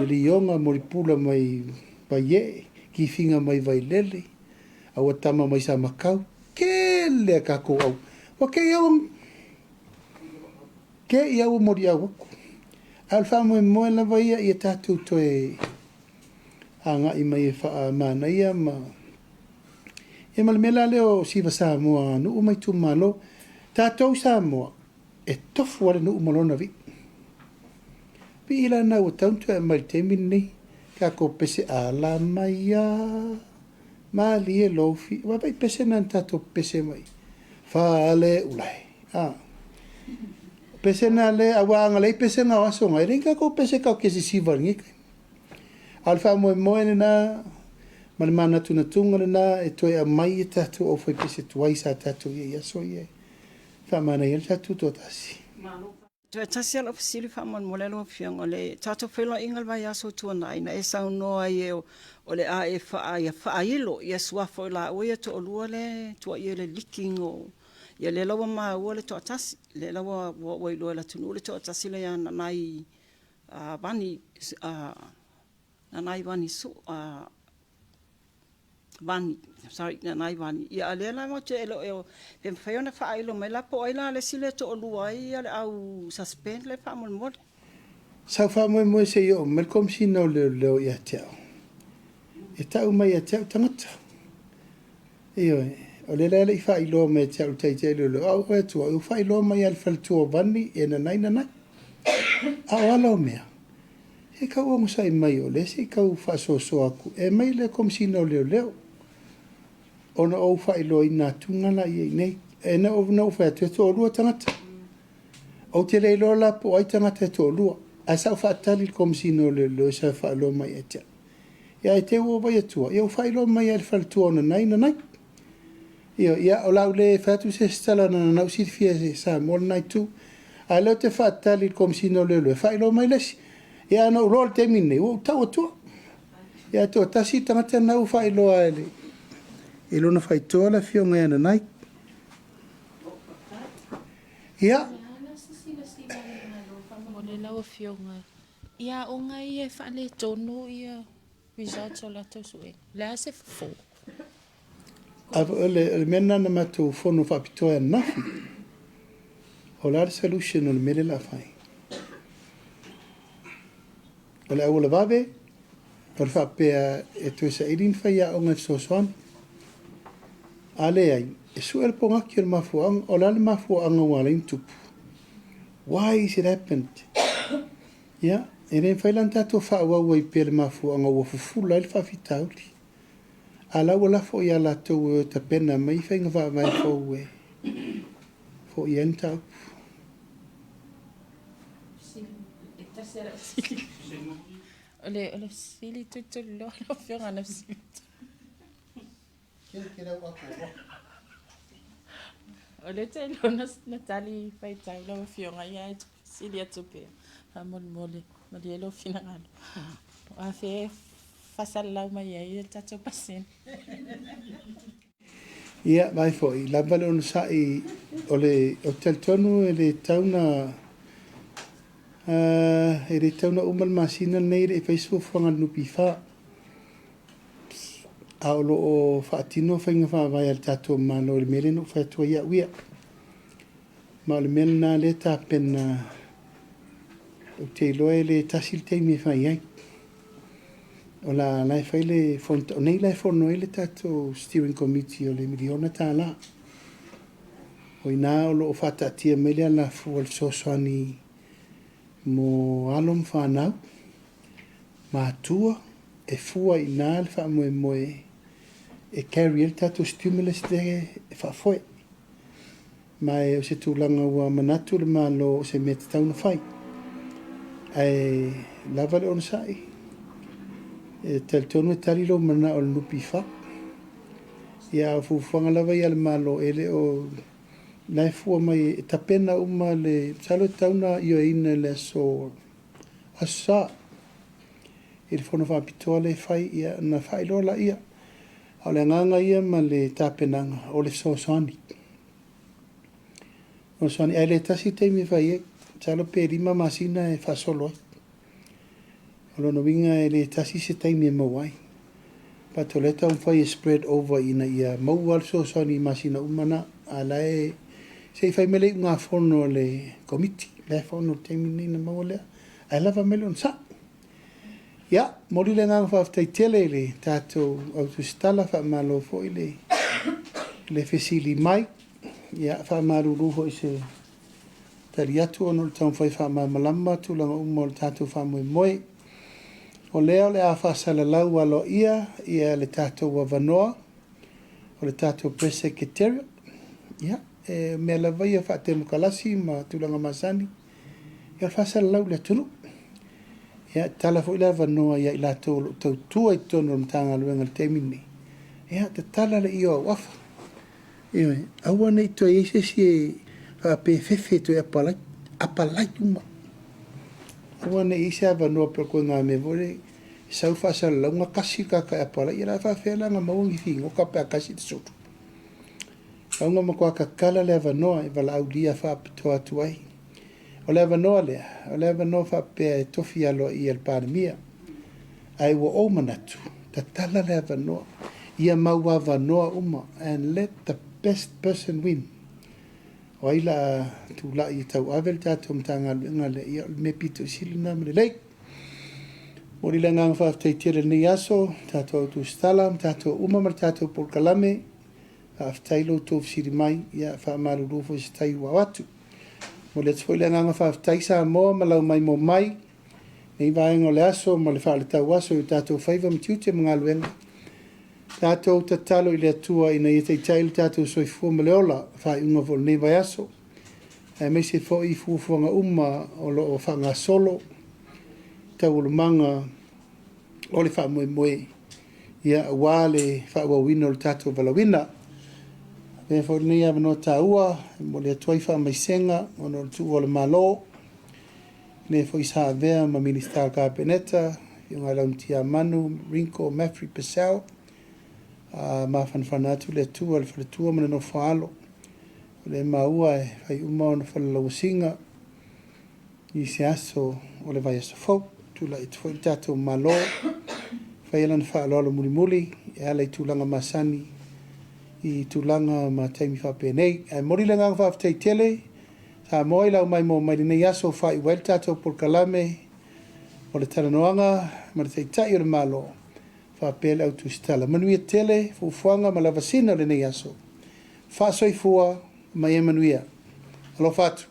Le lionga mo le pula mai Vaiee, kifinga mai Vailele, aua tama mai sa makau. Kele a kākou au. Ua ke au ke i au mori au aku. A o le faamoemoe lava ia ia tatou toe agai mai e faamanaia ma ia ma le mea la lea o Siva Samoa nuu ma itumalo. Tatou Samoa e tofu lava le nuu ma lona vii. Vii la na ua tau toe aumai i le taimi lenei. Tatou pese ala mai a malie lofi. Ua vai pese na tatou pese mai. Fale ulai. Ah. Pese na le aua anga lei pese na aso ngai. Lei tatou pese kau ke sisiva ngi. A o le faamoemoe lena ma le manatunatuga lena e toe aumai e tatou aufaipese tuai sa tatou i ai i aso ia e faamanaia ai le tatou toatasi. Toe tasi lava lau fesili faamolemole lau Afioga, o le tatou feiloaiga i le vaiaso ua tuanai na e saunoa ai e o le a e faa, ia faailo ia suafa o i laua ia toalua lea e tuuaia i le leaking o, ia lea la ua maua le toatasi, lea la ua ua iloa e le atunuu le toatasi lea ia Nanai Vani, Nanai Vani Su, Vani, sorry, Nanai Vani. Ia, a lea la matou te e le o, pe mafai ona faailo mai la po o ai la le isi lea e toalua ai le au suspend lea faamolemole. Sa ou faamoemoe se i oo mai le Komesina o Leoleo ia te au, e tau mai ia te au tagata. Ioe, o lea la e le i faailoa mai ia te au le Taitai Leoleo, a ou fai atu au, ua faailoa mai lava e le faletua o Vani e nanai nanai. A o ala o mea, e tau onosai mai o lea se i tau faasoasoa atu e aumai le Komesina o Leoleo ona ou faailoaina atuga la ia i inei. E na ou fai atu e toalua tagata. Ou te le iloa la po o ai tagata e toalua. Ae sa ou faatali i le Komesina o Leoleo e sa faailoa mai ia te au. Ia ae te ua vai atua, ia ua faailoa mai lava e le faletua o nanai nanai. Ioe, ia o le a ou le fai atu se isi tala na na ou silafia e Samoa lena itu. A o lea ou te faatali i le Komesina o Leoleo e faailoa mai le isi. Ia ae na ou iloa i le taimi lenei, ua ou tau atua. Ia ae toatasi le tagata lena ua faailoa e le i lona faitoa le afioga ia Nanai. Ia. Faamolemole lau Afioga i aoga ia e faaletonu ia results o latou suega. O le a se fofo? O le mea lena na matou fono faapitoa ai ananafi. O le a le solution o le mea lea o le a fai? O le auala vave, o le faapea e toe saili ni faiaoga e fesoasoani. A leai, e sue le pogaki o le mafuaaga. O le a le mafuaaga ua ala ai ona tupu? Why is it happened? Ia, e le mafai la ona tatou faaauau ai pea le mafuaaga ua fufula ai le faafitauli. A la ua lafo ia latou e o e tapena mai faiga faavae fou e foia ai le mataupu. O le o le fesili tulituliloa lau Afioga na fesili atu. O lea ou te iloa na tali faitau lau Afioga, ia ae fesili atu pea faamolemole, malie lou finagalo. O afea e faasalalau mai ai le tatou pasene? Ia, vaai foi, lava le onosai, o le, ou te talitonu e le tatau na, e le tatau na uma le masina lenei e le i fai se fuafuaga a le NPF. A o lo o faatino faiga faavae a le tatou Malo i le mea lea na ou fai atu ai au ia. Ma o le mea lena lea e tapena, ou te iloa e le tasi le taimi e fai ai. O la, la e fai le fono, o nei la e fono ai le tatou steering committee o le miliona tala. O i ina o lo o faataatia mai le alafua o le fesoasoani mo alo ma fanau, matua, e fua i ina le faamoemoe e carry ai le tatou stimulus lea e faafoe. Ma o se tulaga ua manatu le Malo o se mea tatau ona fai. Ae lava le onosai, e talitonu e tali lou manao i le NPF. Ia, a o fuafuaga lava ia a le Malo, e le o la e fua mai e tapena uma le, masalo e tatau ona ioeina i le aso, Aso Sa, i le fono faapitoa lea e fai, ia, ona faailoa laia. A o le agaga ia ma le tapenaga, o le fesoasoani. Fesoasoani, ae le tasi le taimi e fai ai. Masalo pe 5 masina e faasolo ai. O lona uiga e le tasi se taimi e maua ai. But o lea e taumafai e spread over ina ia maua le fesoasoani i masina uma na. A la e, se i fai mai le iugafono a le Komiti. La e fono i le taimi lenei ona maua lea. Ae lava mai le onosai. Ia, momoli le agaga faafetai tele i le tatou au tusitala, faamalo foi le, le fesili mai. Ia, faamalulu foi se tali atu ona o le taumafai faamalamalama tulaga uma o le tatou faamoemoe. O lea o le a faasalalau aloaia ia le tatou avanoa o le tatou Press Secretariat. Ia, e mea lava ia faatemokalasi ma tulaga masani, ia o le faasalalau i le atunuu. Ia, e tatala foi le avanoa ia i latou o lo o tautua i totonu o le Matagaluega i le taimi lenei, ia, tatala le io auafa. Ioe, aua ne i toe i ai se isi e faapea e fefe e toe apalai, apalai uma. Aua ne i i ai se avanoa pe o le koiga mea foi lea e sau faasalalauga kasi le tagata e apalai, ia o le a faapefea la ona maua ni figota pe a kasi le sulu. Au na matua tatala le avanoa e valaaulia faapitoa atu ai. O le avanoa lea, o le avanoa faapea e tofi aloaia e le Palemia. Ae ua ou manatu, tatala le avanoa, ia mau avanoa uma and let the best person win. O ai la a tulai e tauave le tatou Matagaluega lea, ia o le mea pito i sili lena ma lelei. Momoli le agaga faafetai tele i lenei aso, tatou au tusitala ma tatou uma ma le tatou polokalame. Faafetai lo outou fesili mai, ia faamalulu foi se tai ua atu. Momoli atu foi le agaga faafetai Samoa ma lau maimoa mai nei vaega o le aso ma le faaletau aso i o tatou faiva ma tiute ma galuega. Tatou tatalo i le Atua ina ia taitai lo tatou soifua ma le ola, faaiuga foi o lenei vaiaso, aemaise foi fuafuaga uma o lo o faagasolo taualumaga o le faamoemoe, ia, aua le faaauauina o le tatou valaauina. Avea foi lenei avanoa taua e momoli atu ai faamaisega ona o le tuua o le Malo, le foi sa avea ma Minisita o le Kapeneta, Afioga ia Laumatia Manu Ringo Maffrey Purcell, a mafanafana atu le Atua i le faletua ma le nofo a alo. O lea e maua e fai uma ona falalauasiga i se aso o le vaiaso fou. Tulai atu foi le tatou Malo, faia lana faaaloalo mulimuli e ala i tulaga masani i tulaga ma taimi faapenei. Ae momoli le agaga faafetai tele Samoa i lau maimoa mai lenei aso faaiu ai le tatou polokalame o le talanoaga ma le Taitai o le Malo faapea le au tusitala. Manuia tele fuafuaga ma lavasina o lenei aso. Faasoifua ma ia manuia. Alofa atu.